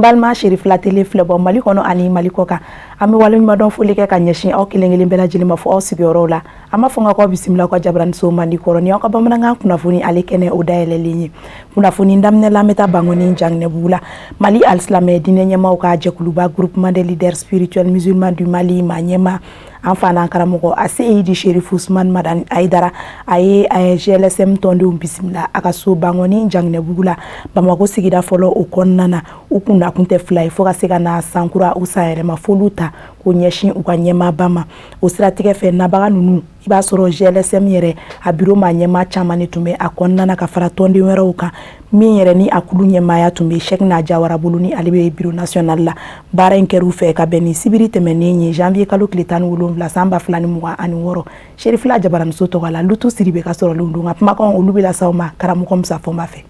An balima Cherifla Télé filɛbɔ Mali kɔnɔ ani Mali kɔ kan, an bɛ waleɲumandɔn foli kɛ ka ɲɛsin aw kelen kelen bɛɛ lajɛlen ma fo aw sigiyɔrɔw la. An b'a fɔ n k'aw bisimila aw ka jabaraniso mandi kɔrɔ ni aw ka bamanankan kunnafoni ale kɛnɛ o dayɛlɛlen ye. Kunnafoni daminɛ la, an bɛ taa Bankoni Janginɛbugu la. Mali alisilamɛ diinɛ ɲɛmaaw ka jɛkuluba Groupement des leaders spirituels musulmans du Mali maa ɲɛmaa, an fa n'an karamɔgɔ Aseyidi Sherifu Usman Madani Ayidara, a ye GLSM tɔndenw bisimila a ka so Bankoni Janginɛbugu la, Bamakɔ sigida fɔlɔ o kɔnɔna na. U kun nakun tɛ fila ye fo ka se ka na sankura u san yɛlɛma foliw ta k'o ɲɛsin u ka ɲɛmaaba ma. O siratigɛ fɛ, nabaga ninnu, i b'a sɔrɔ GLSM yɛrɛ a biro maa ɲɛmaa caman de tun bɛ a kɔnɔna na ka fara tɔnden wɛrɛw kan. Min yɛrɛ ni a kulu ɲɛmaaya tun bɛ Cheickna Jawara bolo, ni ale bɛ bureau national la. Baara in kɛra u fɛ ka bɛn ni sibiri tɛmɛnen ye, janvier kalo tile 17 san 2026. Cherifla jabaraniso tɔgɔ la, Lutu Siribe ka sɔrɔlenw don, nka kumakan olu bɛ lase aw ma karamɔgɔ Musa Fɔnba fɛ.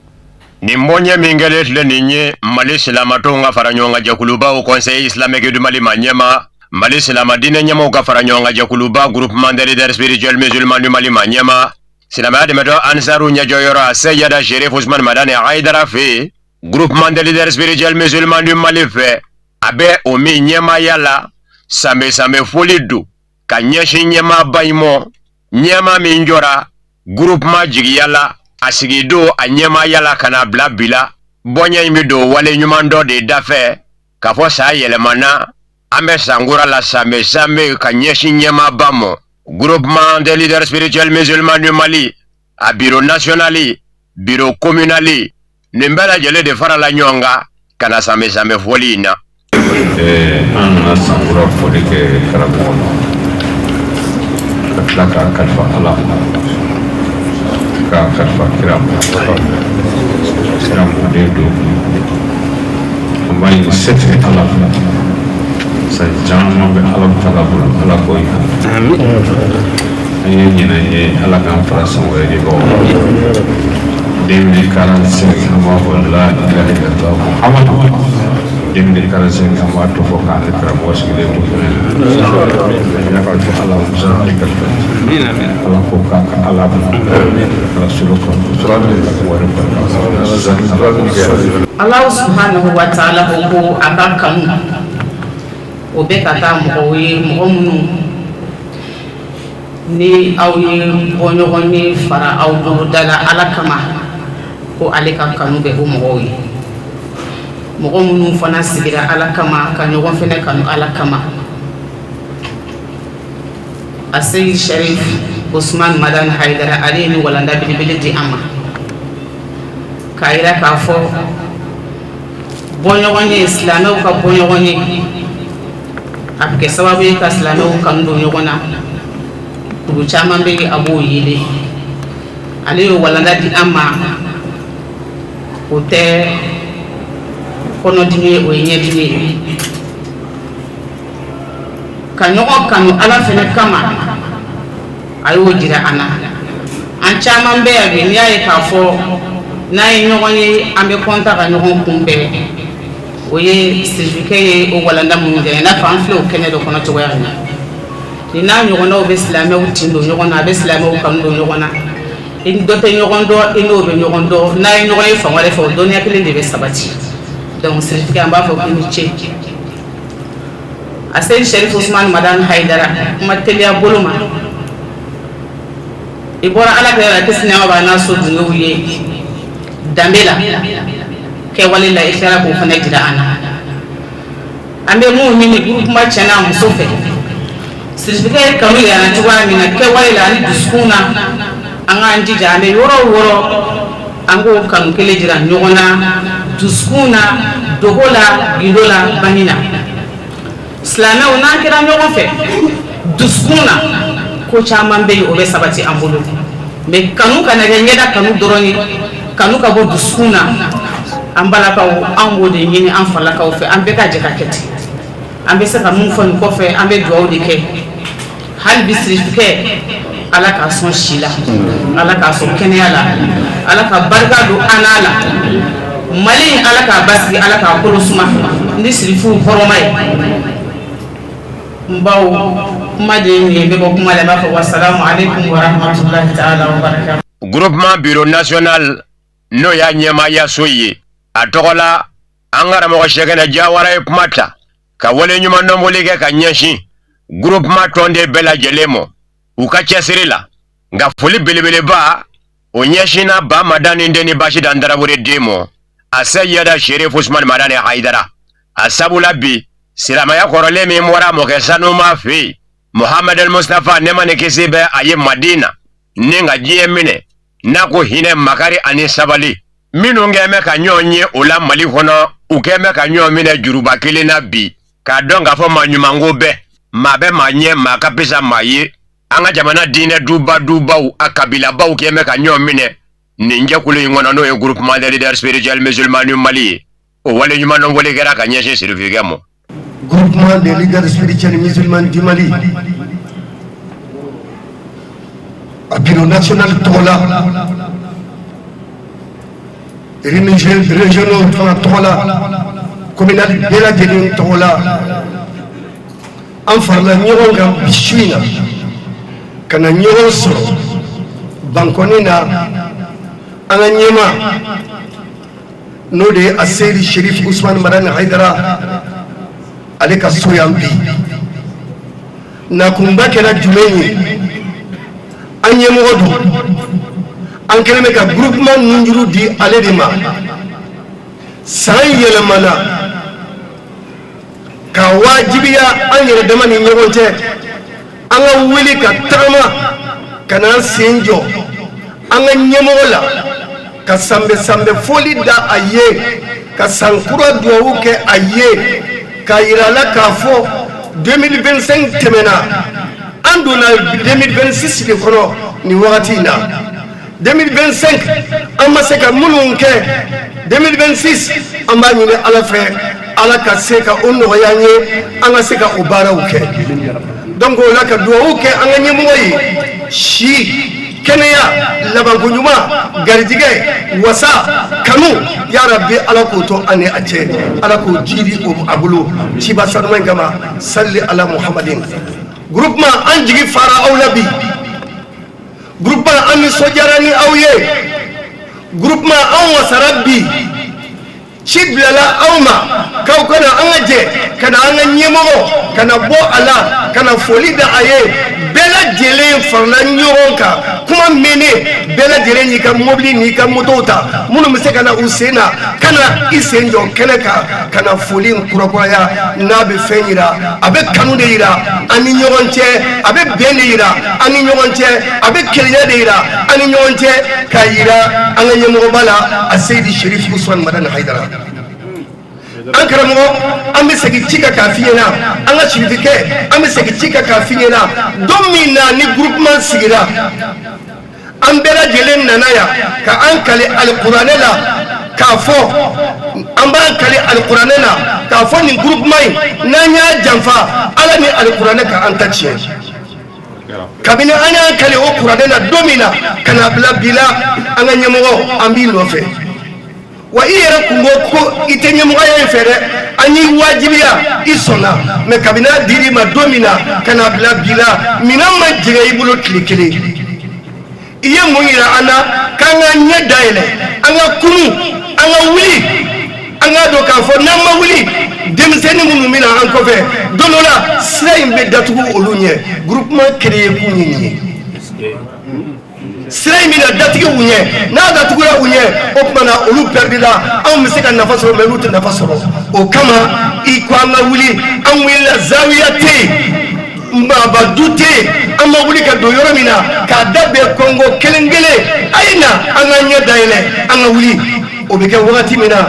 Nin bɔnɲɛ min kɛlen filɛ nin ye Mali silamatɔnw ka fara ɲɔgɔn kan jɛkuluba Haut Conseil islamique du Mali maa ɲɛmaa, Mali silama diinɛ ɲɛmaaw ka fara ɲɔgɔn kan jɛkuluba Groupement des leaders spirituels musulmans du Mali maa ɲɛmaa, silamɛya dɛmɛtɔn Ansaru ɲɛjɔyɔrɔ a Seyada Sherif Usman Madani Hayidara fɛ yen, Groupement des leaders spirituels musulmans du Mali fɛ, a bɛ o min ɲɛmaaya la, sanbɛ sanbɛ foli don ka ɲɛsin ɲɛmaaba in mɔ, ɲɛmaa min jɔra groupement jigiya la a sigidon a ɲɛmaaya la ka n'a bila bi la. Bɔɲɛ in bɛ don wale ɲuman dɔ de dafɛ k'a fɔ san yɛlɛmana, an bɛ sankura la, sanbɛ sanbɛ ka ɲɛsin ɲɛmaaba mɔ. Groupement des leaders spirituels musulmans du Mali a bureau national, bureau communal, nin bɛɛ lajɛlen de farala ɲɔgɔn kan ka na sanbɛ sanbɛ foli in na. An nana sankura foli kɛ karamɔgɔ la, ka tila k'a kalifa Ala ma, k'a kalifa kira ma, kira mɔden don. An b'a ɲini setigi Ala fɛ, san caman bɛ Ala taala bolo, Ala k'o yira an ye. Ɲinɛ ye, Ala k'an fara san wɛrɛ de bɔ. 2045, an b'a fɔ la ilaha illallah Muhammadu. 2045, an b'a to fɔ k'an ni karamɔgɔ sigilen to fɛnɛ na. Ka to Ala musa ni kalifa, Ala ko k'a ka Ala bila rasulu kɔnɔ wari. Ala subhanahu wa ta'ala ko ko a ka kanu o bɛ ka taa mɔgɔw ye, mɔgɔ minnu ni aw ye bɔ ɲɔgɔn ye fara aw boloda la Ala kama, ko ale ka kanu bɛ o mɔgɔw ye. Mɔgɔ minnu fana sigira Ala kama ka ɲɔgɔn fana kanu Ala kama. A Seyid Sharif Usman Madani Hayidara, ale ye ni walanda belebele di an ma k'a yira k'a fɔ bɔɲɔgɔn ye, silamɛw ka bɔɲɔgɔn ye, a bɛ kɛ sababu ye ka silamɛw kanu don ɲɔgɔn na. Kuru caman bɛ yen, a b'o yelen. Ale ye walanda di an ma, o tɛ kɔnɔdimi ye, o ye ɲɛdimi ye. Ka ɲɔgɔn kanu Ala fɛnɛ kama, a y'o jira an na. An caman bɛ yan bi, n'i y'a ye k'a fɔ n'an ye ɲɔgɔn ye, an bɛ kɔntan ka ɲɔgɔn kunbɛn, o ye sirifikɛ ye o walanda minnu kɛ, i n'a fɔ an filɛ o kɛnɛ dɔ kɔnɔ cogoya min na. Nin n'a ɲɔgɔnnaw bɛ silamɛw tin don ɲɔgɔn na, a bɛ silamɛw kanu don ɲɔgɔn na. I ni dɔ tɛ ɲɔgɔn dɔn, i n'o bɛ ɲɔgɔn dɔn, n'a ye ɲɔgɔn ye fan wɛrɛ fɛ, o dɔnniya kelen de bɛ sabati. Donc sirifikɛ, an b'a fɔ k'i ni ce. A Seyid Sharif Usman Madani Hayidara, kuma teliya bolo ma, i bɔra Ala ka yɔrɔ, kisi nɛɛma b'a n'a so dungew ye, danbe la, kɛwale la, i tilara k'o fana jira an na. An bɛ mun ɲini groupement cɛ n'a muso fɛ, sirifikɛ ye kanu yira an na cogoya min na kɛwale la ani dusukun na, an k'an jija, an bɛ yɔrɔ o yɔrɔ, an k'o kanu kelen jira ɲɔgɔn na, dusukun na, dogo la, gindo la, banni na. Silamɛw, n'an kɛra ɲɔgɔn fɛ dusukun na, ko caman bɛ yen, o bɛ sabati an bolo. Mais kanu kana kɛ ɲɛda kanu dɔrɔn ye, kanu ka bɔ dusukun na. An balakaw, an b'o de ɲini an falakaw fɛ, an bɛɛ ka jɛ ka kɛ ten. An bɛ se ka mun fɔ nin kɔfɛ? An bɛ dugawu de kɛ hali bi. Sirifikɛ, Ala k'a sɔn si la, Ala k'a sɔn kɛnɛya la, Ala ka barika don an n'a la. Mali, Ala k'a basigi, Ala k'a kolo suma ni sirifuw hɔrɔma ye. N baw, kuma de ye nin ye. N bɛ bɔ kuma la, n b'a fɔ wasalamu aleykum wa rahmatulahi taala wa barakatu. Groupement bureau national, n'o y'a ɲɛmaayaso ye, a tɔgɔ la. An karamɔgɔ Sɛkɛnɛ Jawara ye kuma ta ka wale ɲumandɔnfoli kɛ ka ɲɛsin groupement tɔnden bɛɛ lajɛlen ma u ka cɛsiri la. Nka foli belebeleba o ɲɛsinna Ba Madani den ni Basidan Tarawele den ma, a Seyida Serif Usumani Madani Hayidara. A sabula bi silamɛya kɔrɔlen min bɔra mɔkɛ sanuma fɛ yen, Muhamadu Mustafa, nɛɛma ni kisi bɛ a ye, Madina ni ka diɲɛ minɛ n'a ko hinɛ, makari ani sabali minnu kɛn bɛ ka ɲɔgɔn ye o la Mali kɔnɔ, u kɛn bɛ ka ɲɔgɔn minɛ juruba kelen na bi, k'a dɔn k'a fɔ maa ɲumanko bɛɛ maa bɛ maa ɲɛ, maa ka fisa maa ye. An ka jamana diinɛ duba dubaw, a kabilabaw kɛn bɛ ka ɲɔgɔn minɛ nin jɛkulu in kɔnɔ, n'o ye groupement des leaders spirituels musulmans du Mali ye. O wale ɲumandɔn kɛra ka ɲɛsin sirifikɛ ma. Groupement des leaders spirituels musulmans du Mali, a bureau national tɔgɔ la, régionaux fana tɔgɔ la, communal bɛɛ lajɛlen tɔgɔ la, an farala ɲɔgɔn kan bi su in na ka na ɲɔgɔn sɔrɔ Bankɔni na. An ka ɲɛmaa, n'o de ye Aseyidi Sherif Usumani Madani Hayidara, ale ka so yan bi. Nakunba kɛra jumɛn ye? An ɲɛmɔgɔ don, an kɛlen bɛ ka groupement nunjuru di ale de ma. San yɛlɛmana ka wajibiya an yɛrɛ dama ni ɲɔgɔn cɛ, an ka wuli ka tagama ka n'an sen jɔ an ka ɲɛmɔgɔ la, ka sanbɛ sanbɛ foli da a ye, ka san kura dugawu kɛ a ye, k'a yira a la k'a fɔ 2025 tɛmɛna, an donna 2026 de kɔnɔ nin wagati in na. 2025, an ma se ka minnu kɛ, 2026, an b'a ɲini Ala fɛ, Ala ka se ka o nɔgɔya an ye, an ka se ka o baaraw kɛ. Donc o la, ka dugawu kɛ an ka ɲɛmɔgɔ ye, si, kɛnɛya, labanko ɲuman, garijɛgɛ, wasa, kanu, ya Rabi, Ala k'o to an ni a cɛ, Ala k'o jidi a bolo ciba sanuman in kama. Sali ala Muhamadin. Groupement, an jigi fara aw la bi. Groupement, an nisɔndiyara ni aw ye. Groupement, an wasara bi. Ci bilala aw ma k'aw ka na an ka jɛ ka na an ka ɲɛmɔgɔ ka na bɔ a la, ka na foli da a ye. Bɛɛ lajɛlen farala ɲɔgɔn kan, kuma mɛnnen, bɛɛ lajɛlen y'i ka mobili n'i ka motow ta, minnu bɛ se ka na u sen na, ka na i sen jɔ kɛnɛ kan, ka na foli in kurakuraya. N'a bɛ fɛn yira, a bɛ kanu de yira an ni ɲɔgɔn cɛ, a bɛ bɛn de yira an ni ɲɔgɔn cɛ, a bɛ kelenya de yira an ni ɲɔgɔn cɛ, k'a yira an ka ɲɛmɔgɔba la, a Seyidi Sherif Usman Madani Hayidara. An karamɔgɔ, an bɛ segin ci kan k'a f'i ɲɛna. An ka sirifikɛ, an bɛ segin ci kan k'a f'i ɲɛna. Don min na ni groupement sigira, an bɛɛ lajɛlen nana yan ka an kali alikuranɛ la k'a fɔ, an b'an kali alikuranɛ la k'a fɔ nin groupement in, n'an y'a janfa, Ala ni alikuranɛ ka an ta tiɲɛ. Kabini an y'an kali o kuranɛ na don min na ka n'a bila bi la, an ka ɲɛmɔgɔ, an b'i nɔfɛ. Wa i yɛrɛ kun ko ko i tɛ ɲɛmɔgɔya in fɛ dɛ, an y'i wajibiya, i sɔnna. Mais kabini a dir'i ma don min na ka n'a bila bi la, minɛn ma jigin i bolo tile kelen. I ye mun yira an na? K'an ka ɲɛ dayɛlɛ, an ka kunu, an ka wuli, an k'a dɔn k'a fɔ n'an ma wuli, denmisɛnnin minnu bɛ na an kɔfɛ, don dɔ la sira in bɛ datugu olu ɲɛ. Groupement créé kun ye nin ye. Sira in bɛna datigi u ɲɛ. N'a datugura u ɲɛ, o tuma na olu pɛridila. Anw bɛ se ka nafa sɔrɔ, mais olu tɛ nafa sɔrɔ. O kama i ko an ka wuli, an wulila. Zawiya tɛ yen, maaba du tɛ yen, an ma wuli ka don yɔrɔ min na k'a da bɛɛ kɔnkɔn kelen kelen. A ye na an ka ɲɛ dayɛlɛ, an ka wuli. O bɛ kɛ wagati min na,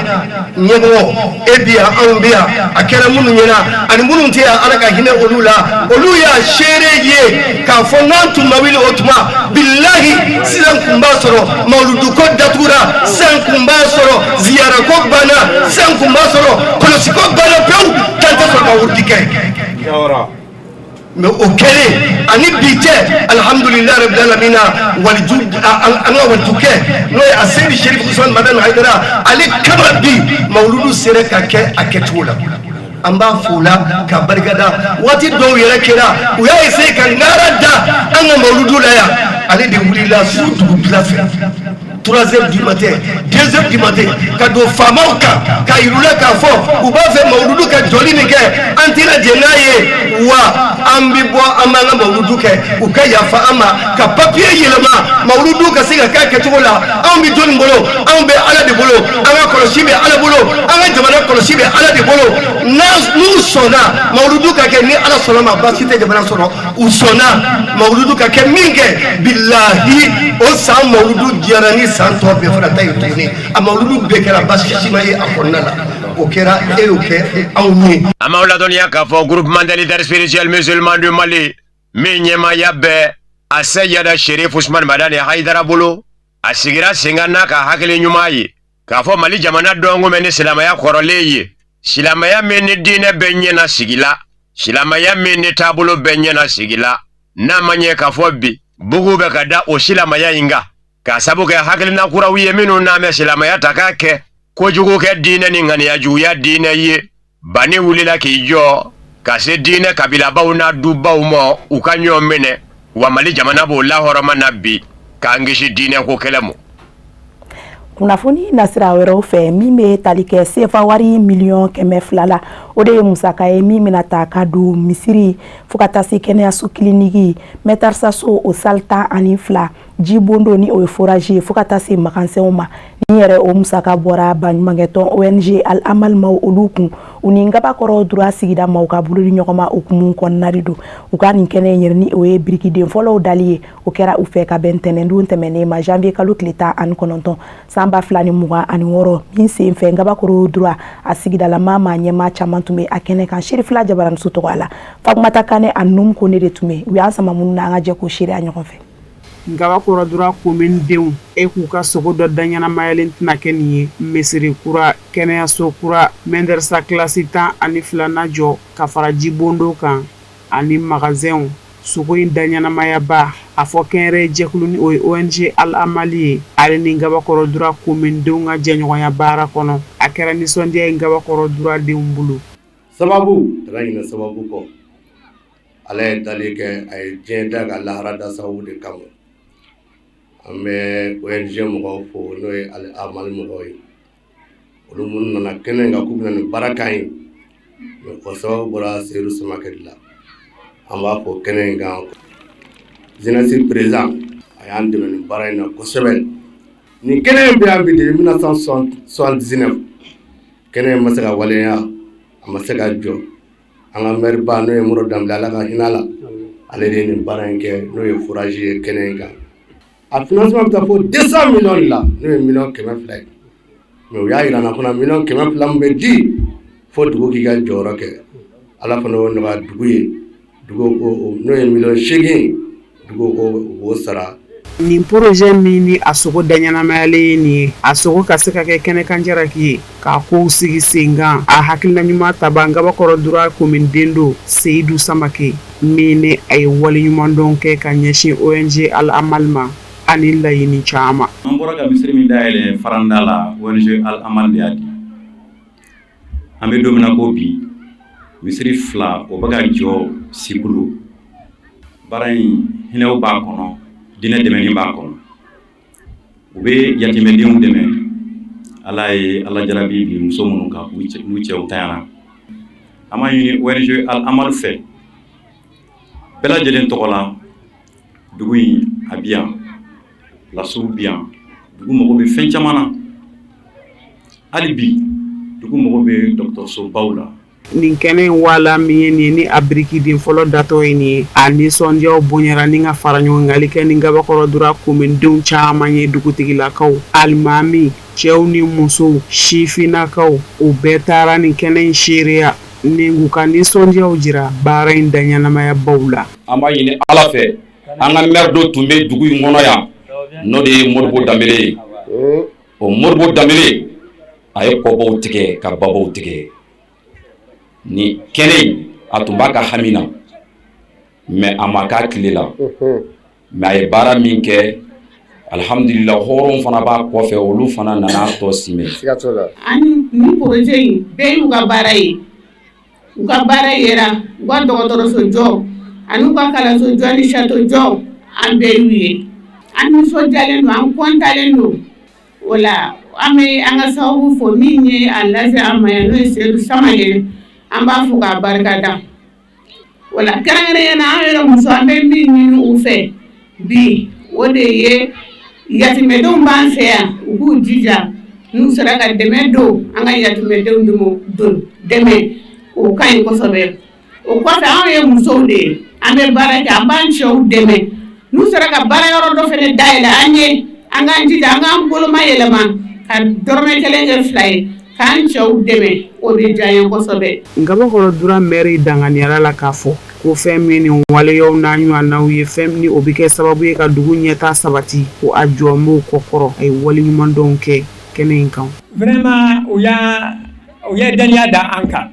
ɲɛmɔgɔ, e bi yan, anw bɛ yan, a kɛra minnu ɲɛna ani minnu tɛ yan, Ala ka hinɛ olu la, olu y'a seere ye k'a fɔ n'an tun ma wuli o tuma, bilahi, sisan kun b'a sɔrɔ mawuluduko datugura, sisan kun b'a sɔrɔ ziyarako banna, sisan kun b'a sɔrɔ kɔlɔsiko banna pewu, k'an tɛ sɔrɔ ka wurudi kɛ. Mais o kɛlen ani bi cɛ, alihamdulilayi rabil alamina, waliju, an ka walijukɛ, n'o ye a Seyidi Sherif Usman Madani Hayidara, ale kama bi mawuludu sera ka kɛ a kɛcogo la. An b'a fo la ka barikada. Waati dɔw yɛrɛ kɛra, u y'a essayer ka ŋara da an ka mawuludu la yan, ale de wulila su dugutila fɛ. 3 heures du matin, 2 heures du matin, ka don faamaw kan k'a yir'u la k'a fɔ u b'a fɛ mawuludu ka jɔli min kɛ, an tɛna jɛn n'a ye, wa an bɛ bɔ, an b'an ka mawuludu kɛ. U ka yafa an ma ka papiye yɛlɛma, mawuludu ka se ka kɛ a kɛcogo la. Anw bɛ jɔnni bolo? Anw bɛ Ala de bolo. An ka kɔlɔsi bɛ Ala bolo, an ka jamana kɔlɔsi bɛ Ala de bolo. N'u sɔnna mawuludu ka kɛ, ni Ala sɔnna ma, baasi tɛ jamana sɔrɔ. U sɔnna mawuludu ka kɛ min kɛ, bilahi, o san mawuludu diyara ni san tɔ bɛɛ fana ta ye tuguni. A mawuludu bɛɛ kɛra, baasi si ma ye a kɔnɔna la. O kɛra, e y'o kɛ anw ye. An b'aw ladɔnniya k'a fɔ Groupement des leaders spirituels musulmans du Mali min ɲɛmaaya bɛ a Seyida Sherif Usman Madani Hayidara bolo, a sigira sen kan n'a ka hakili ɲuman ye k'a fɔ Mali jamana dɔnko mɛn ni silamɛya kɔrɔlen ye, silamɛya min ni diinɛ bɛ ɲɛna sigi la, silamɛya min ni taabolo bɛ ɲɛna sigi la. N'a ma ɲɛ k'a fɔ bi bugu bɛ ka da o silamɛya in kan k'a sabu kɛ hakilina kuraw ye minnu n'a mɛn silamɛya ta k'a kɛ kojugu kɛ diinɛ ni ŋaniya juguya diinɛ ye, banni wulila k'i jɔ ka se diinɛ kabilabaw n'a dubaw ma, u ka ɲɔgɔn minɛ. Wa Mali jamana b'o lahɔrɔma na bi k'an kisi diinɛ ko kɛlɛ ma. Kunnafoni nasira wɛrɛw fɛ, min bɛ tali kɛ sefa wari 200 miliyɔn la, o de ye musaka ye min bɛna ta ka don misiri fo ka taa se kɛnɛyaso, kiliniki, mɛtarisaso, o salle 12, jibondo ni o ye forage ye, fo ka taa se magasinw ma. Ni yɛrɛ o musaka bɔra baɲumankɛtɔn ONG Al Amal maaw olu kun, u ni Ngabakɔrɔ Dura sigida maaw ka bolodi ɲɔgɔn ma hukumu kɔnɔna de don. U ka nin kɛnɛ in yɛrɛ, ni o ye birikiden fɔlɔw dali ye, o kɛra u fɛ ka bɛn ntɛnɛndon tɛmɛnen ma, janvier kalo tile 19, san 2026, min sen fɛ Ngabakɔrɔ Dura a sigidalama maa ɲɛmaa caman tun bɛ a kɛnɛ kan. Serifila Jabaraniso tɔgɔ la, Fatumata Kane a Num Kone de tun bɛ u y'an sama minnu na. An ka jɛ k'o seereya ɲɔgɔn fɛ. Ngabakɔrɔ Dura komini denw e k'u ka sogo dɔ da ɲɛnamayalen tɛna kɛ nin ye: misiri kura, kɛnɛyaso kura, mɛndarisa kilasi 12nan jɔ ka fara jibondo kan ani magasinw. Sogo in da ɲɛnamayaba a fɔ kɛnɛrɛ jɛkulu ni o ye ONG Al Amali ye, ale ni Ngabakɔrɔ Dura kominidenw ka jɛɲɔgɔnya baara kɔnɔ. A kɛra nisɔndiya ye Ngabakɔrɔ Dura denw bolo. Sababu kana ɲinɛ sababu kɔ. Ala ye dali kɛ, a ye diɲɛ da ka lahara da sababu de kama. An bɛ ONG mɔgɔw fo, n'o ye Al Amali mɔgɔw ye, olu minnu nana kɛnɛ kan k'u bɛna nin baara k'an ye. O sababu bɔra Seyidu Samakɛ de la. An b'a fɔ kɛnɛ in kan, jeunesse président, a y'an dɛmɛ nin baara in na kosɛbɛ. Nin kɛnɛ in bɛ yan bi depuis 1979. Kɛnɛ in ma se ka waleya, a ma se ka jɔ. An ka maire ba, n'o ye Modibo Danbele, Ala ka hinɛ a la, ale de ye nin baara in kɛ, n'o ye forage ye kɛnɛ in kan. A financement bɛ taa fo 200 millions de la, n'o ye 200 miliyɔn ye. Mais u y'a jira n na fana, 200 miliyɔn min bɛ di fo dugu k'i ka jɔyɔrɔ kɛ. Ala fana y'o nɔgɔya dugu ye. Dugu ko n'o ye 8 miliyɔn, dugu ko u b'o sara. Nin projet min ni a sogo da ɲɛnamayalen ye nin ye, a sogo ka se ka kɛ kɛnɛkanjaraki ye k'a kow sigi sen kan, a hakilina ɲuman taba Ngabakɔrɔ Dura komini den don Seyidu Samake min ni a ye waleɲumandɔn kɛ ka ɲɛsin ONG Al Amal ma ani laɲini caman. An bɔra ka misiri min dayɛlɛ faranda la, ONG Al Amal de y'a di. An bɛ don min na ko bi, misiri fila o bɛ ka jɔ Sikulu. Baara in hinɛw b'a kɔnɔ, diinɛ dɛmɛni b'a kɔnɔ, u bɛ yatimɛdenw dɛmɛ. Ala ye Ala jarabi bi muso minnu kan n'u cɛw tanyana, an b'a ɲini ONG Al Amal fɛ bɛɛ lajɛlen tɔgɔ la. Dugu in a bi yan, lasiw bi yan, dugu mago bɛ fɛn caman na. Hali bi dugu mago bɛ dɔgɔtɔrɔsobaw la. Nin kɛnɛ in wala min ye nin ye, ni a birikiden fɔlɔ datɔ ye nin ye, a nisɔndiyaw bonyara ni ka fara ɲɔgɔngali kɛ ni Ngabakɔrɔ Dura kominidenw caman ye, dugutigilakaw, alimami, cɛw ni musow, sifinnakaw, u bɛɛ taara nin kɛnɛ in seereya ni k'u ka nisɔndiyaw jira baara in da ɲɛnamayabaw la. An b'a ɲini Ala fɛ, an ka maire dɔ tun bɛ dugu in kɔnɔ yan, n'o de ye Modibo Danbele ye. O Modibo Danbele, a ye kɔbaw tigɛ ka babaw tigɛ. Ni kɛnɛ in, a tun b'a ka hami na, mais a ma k'a tile la. Mais a ye baara min kɛ, alihamdulila, hɔrɔn fana b'a kɔfɛ, olu fana nana tɔ simɛ. Ani nin projet in bɛɛ y'u ka baara ye, u ka baara yera u ka dɔgɔtɔrɔso jɔ ani u ka kalanso jɔ ni château jɔ. An bɛɛ y'u ye, an nisɔndiyalen don, an kɔntalen don. O la an bɛ an ka sababu fo min ye a lase an ma yan, n'o ye Seyidu Samake, an b'a fo k'a barika da. O la kɛrɛnkɛrɛnnenya na, an yɛrɛ muso, an bɛ min ɲini u fɛ bi, o de ye yatimɛdenw b'an fɛ yan, u k'u jija n'u sera ka dɛmɛ don an ka yatimɛdenw don dɛmɛ, o ka ɲi kosɛbɛ. O kɔfɛ, anw ye musow de ye, an bɛ baara kɛ, an b'an cɛw dɛmɛ. N'u sera ka baara yɔrɔ dɔ fana dayɛlɛ an ye, an k'an jija an k'an boloma yɛlɛma ka dɔrɔmɛ kelen kɛ fila ye k'an cɛw dɛmɛ, o bɛ diya n ye kosɛbɛ. Ngabakɔrɔ Dura mɛri danganiyara la k'a fɔ ko fɛn min ni waleyaw n'a ɲɔgɔnnaw ye, fɛn min o bɛ kɛ sababu ye ka dugu ɲɛtaa sabati, ko a jɔ b'o kɔ kɔrɔ. A ye waleɲumandɔnw kɛ kɛnɛ in kan. Vraiment, u ye daniya da an kan.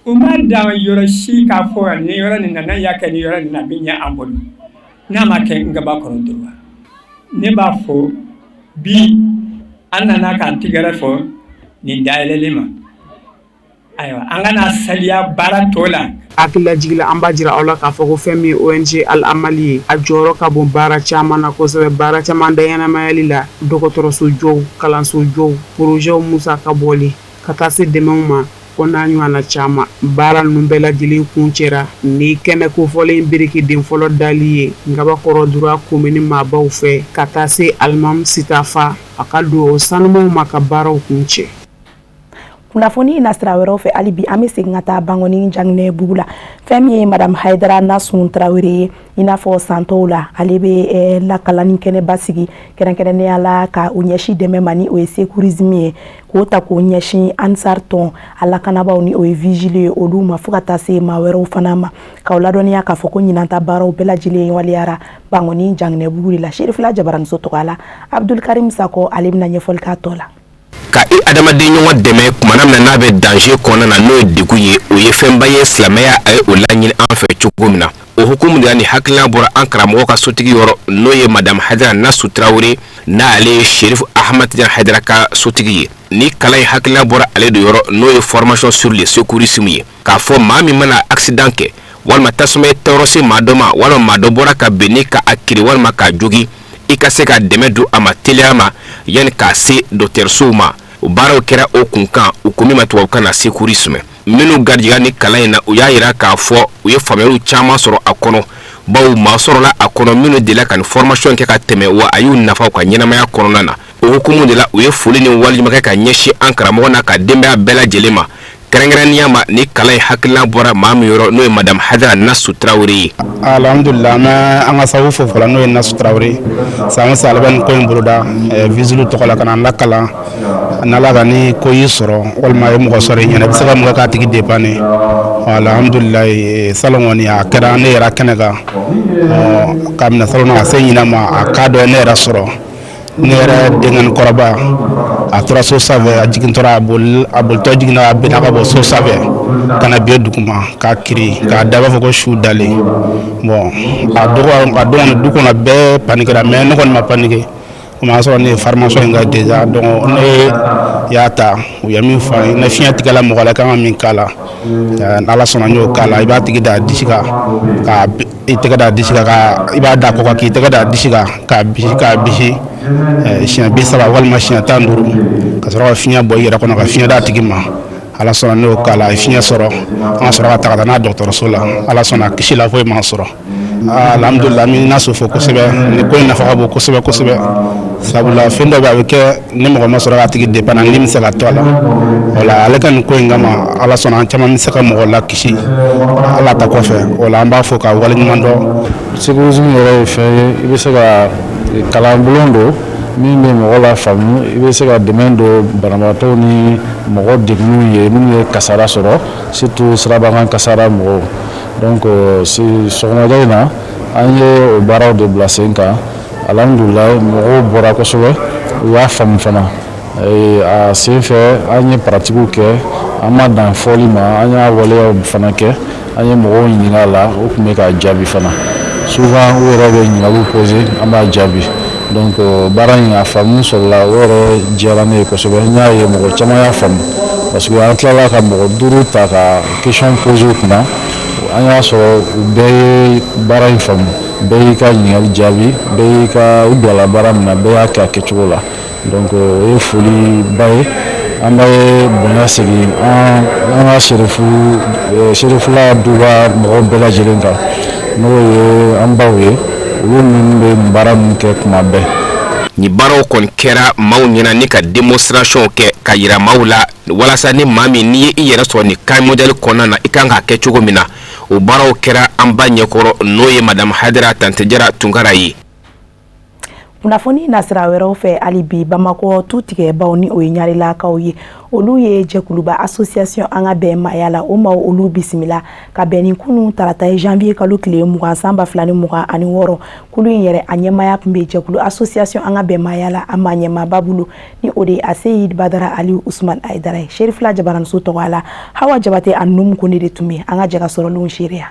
U ma dan yɔrɔ si k'a fɔ ni yɔrɔ nin na, n'a y'a kɛ ni yɔrɔ nin na, a bɛ ɲɛ an bolo. N'a ma kɛ Ngabakɔrɔ Dura, ne b'a fɔ bi, an nana k'an tigɛrɛ fɔ nin dayɛlɛli ma. Ayiwa, an kana saliya baara tɔ la. Hakililajigila, an b'a jira aw la k'a fɔ ko fɛn min ye ONG Al Amali ye, a jɔyɔrɔ ka bon baara caman na kosɛbɛ, baara caman daɲɛnamayali la, dɔgɔtɔrɔso jɔw, kalanso jɔw, porozɛw musaka bɔli, ka taa se dɛmɛw ma, ko n'a ɲɔgɔnna caman. Baara ninnu bɛɛ lajɛlen kun cɛra ni kɛnɛ kofɔlen biriki den fɔlɔ dali ye Ngabakɔrɔ Dura komini maabaw fɛ, ka taa se Alimami Sitafa a ka dugawu sanumaw ma ka baaraw kun cɛ. Kunnafoni nasira wɛrɛw fɛ, hali bi an bɛ segin ka taa Bankɔni Janginɛ bugu la. Fɛn min ye Madame Hayidara Nasun Tarawele ye, i n'a fɔ san tɔw la, ale bɛ lakalani kɛnɛba sigi kɛrɛnkɛrɛnnenya la ka u ɲɛsin dɛmɛ ma, ni o ye secourisme ye, k'o ta k'o ɲɛsin Ansar tɔn a lakanabaaw, ni o ye vigile ye, olu ma, fo ka taa se maa wɛrɛw fana ma. K'aw ladɔnniya k'a fɔ ko ɲinan ta baaraw bɛɛ lajɛlen waleyara Bankɔni Janginɛ bugu de la. Serifila Jabaraniso tɔgɔ la, Abdulkarim Sakɔ, ale bɛna ɲɛfɔli k'a tɔ la. Ka i adamaden ɲɔgɔn dɛmɛ kumana min na n'a bɛ danger kɔnɔna na, n'o ye degun ye, o ye fɛnba ye. Silamɛya a ye o laɲini an fɛ cogo min na, o hukumu de la ni hakilina bɔra an karamɔgɔ ka sotigi yɔrɔ, n'o ye Madame Hayidara Nasu Tarawele, n'ale ye Sherifu Ahmad Tidiane Hayidara ka sotigi ye. Ni kalan in hakilina bɔra ale de yɔrɔ, n'o ye formation sur le secourisme ye, k'a fɔ maa min mana accident kɛ, walima tasuma ye tɔɔrɔ se maa dɔ ma, walima maa dɔ bɔra ka bin ni ka a kiri walima k'a jogi, i ka se ka dɛmɛ don a ma teliya ma yanni k'a se dɔgɔtɔrɔsow ma. O baaraw kɛra o kun kan, u ko min ma tubabukan na secourisme. Minnu garijɛgɛ ni kalan in na, u y'a jira k'a fɔ u ye faamuyaliw caman sɔrɔ a kɔnɔ, bawo maa sɔrɔla a kɔnɔ minnu delila ka nin formation kɛ ka tɛmɛ, wa a y'u nafa u ka ɲɛnamaya kɔnɔna na. O hukumu de la, u ye foli ni waleɲuman kɛ ka ɲɛsin an karamɔgɔ n'a ka denbaya bɛɛ lajɛlen ma, kɛrɛnkɛrɛnnenya ma ni kalan in hakilina bɔra maa min yɔrɔ, n'o ye Madame Hayidara Nasu Tarawele ye. Alhamdulillah, an bɛ an ka sababu fo fɔlɔ, n'o ye Nasu Tarawele. San o san, ale bɛ nin ko in boloda vigile tɔgɔ la ka na an lakalan n'Ala ka ni ko y'i sɔrɔ walima a ye mɔgɔ sɔrɔ i ɲɛna, i bɛ se ka mun kɛ k'a tigi dépanner. Alhamdulillah, salon kɔni a kɛra ne yɛrɛ kɛnɛ kan k'a minɛ salon na ka se ɲinan ma, a cas dɔ ye ne yɛrɛ sɔrɔ. Ne yɛrɛ denkɛni kɔrɔba, a tora so sanfɛ, a jigintɔra, a bolitɔ jiginna, a binna ka bɔ so sanfɛ ka na bin duguma k'a kiri k'a da, b'a fɔ ko su dalen. Bon, a dɔgɔ a don du kɔnɔ bɛɛ paniquera, mais ne kɔni ma paniquer. O y'a sɔrɔ ne ye formation in kɛ déjà, donc ne y'a ta, u ye min fɔ an ye, ni fiɲɛ tigɛla mɔgɔ la, i kan ka min k'a la, n'Ala sɔnna, n y'o k'a la. I b'a tigi da disi kan, ka i tɛgɛ da disi kan, ka i b'a da kɔ kan, k'i tɛgɛ da disi kan, k'a bisi, k'a bisi siɲɛ 30 walima siɲɛ 15, ka sɔrɔ ka fiɲɛ bɔ i yɛrɛ kɔnɔ ka fiɲɛ d'a tigi ma. Ala sɔnna, ne y'o k'a la, a ye fiɲɛ sɔrɔ, an ka sɔrɔ ka ta ka taa n'a dɔgɔtɔrɔso la. Ala sɔnna, a kisi la, foyi ma sɔrɔ. Alhamdulillah, an bɛ Nasu fo kosɛbɛ. Nin ko in nafa ka bon kosɛbɛ kosɛbɛ, sabula fɛn dɔ bɛ, a bɛ kɛ ni mɔgɔ ma sɔrɔ k'a tigi dépanner, ni bɛ se ka to a la. O la, ale ka nin ko in kama, Ala sɔnna, an caman bɛ se ka mɔgɔ lakisi Ala ta kɔfɛ. O la, an b'a fɔ k'a waleɲuman dɔn. Secourisme yɛrɛ ye fɛn ye, i bɛ se ka kalanbulon don min bɛ mɔgɔ la faamu, i bɛ se ka dɛmɛ don banabaatɔw ni mɔgɔ degunnenw ye minnu ye kasara sɔrɔ, surtout sirabakan kasara mɔgɔw. Donc sɔgɔmada in na, an ye o baaraw de bila sen kan. Alhamdulilayi, mɔgɔw bɔra kosɛbɛ, u y'a faamu fana. A sen fɛ, an ye pratiquew kɛ, an ma dan fɔli ma, an y'a waleyaw fana kɛ. An ye mɔgɔw ɲininka a la, u tun bɛ k'a jaabi fana. Souvent, u yɛrɛ bɛ ɲininkaliw poser, an b'a jaabi. Donc baara in, a faamu sɔrɔla, o yɛrɛ diyara ne ye kosɛbɛ. N y'a ye mɔgɔ caman y'a faamu, parce que an tilala ka mɔgɔ duuru ta ka question poser u kunna, an y'a sɔrɔ u bɛɛ ye baara in faamu, bɛɛ y'i ka ɲininkali jaabi, bɛɛ y'i ka u bilala baara min na, bɛɛ y'a kɛ a kɛcogo la. Donc o ye foliba ye. An bɛ bonya segin an ka serifu serifula duba mɔgɔw bɛɛ lajɛlen kan, n'o ye an baw ye, olu minnu bɛ nin baara ninnu kɛ tuma bɛɛ. Nin baaraw kɔni kɛra maaw ɲɛna ni ka démonstration kɛ ka yira maaw la, walasa ni maa min n'i ye i yɛrɛ sɔrɔ nin cas modèle kɔnɔna na, i kan k'a kɛ cogo min na. O baaraw kɛra an ba ɲɛkɔrɔ, n'o ye Madame Hadara Tantejara Tunkara ye. Kunnafoni nasira wɛrɛw fɛ, hali bi Bamakɔ tu tigɛbaw, ni o ye ɲarilakaw ye, olu ye jɛkuluba association An ka bɛn maaya la, o maaw olu bisimila ka bɛn ni kunun tarata ye, janvier kalo tile 20 san 2026. Kulu in yɛrɛ, a ɲɛmaaya tun bɛ jɛkulu association An ka bɛn maaya la, a maa ɲɛmaaba bolo, ni o de ye Aseyid Badara Aliyu Usman Ayidara ye. Serifila Jabaraniso tɔgɔ la, Hawa Jabate a Numu Kone de tun bɛ an ka jɛ ka sɔrɔlenw seereya.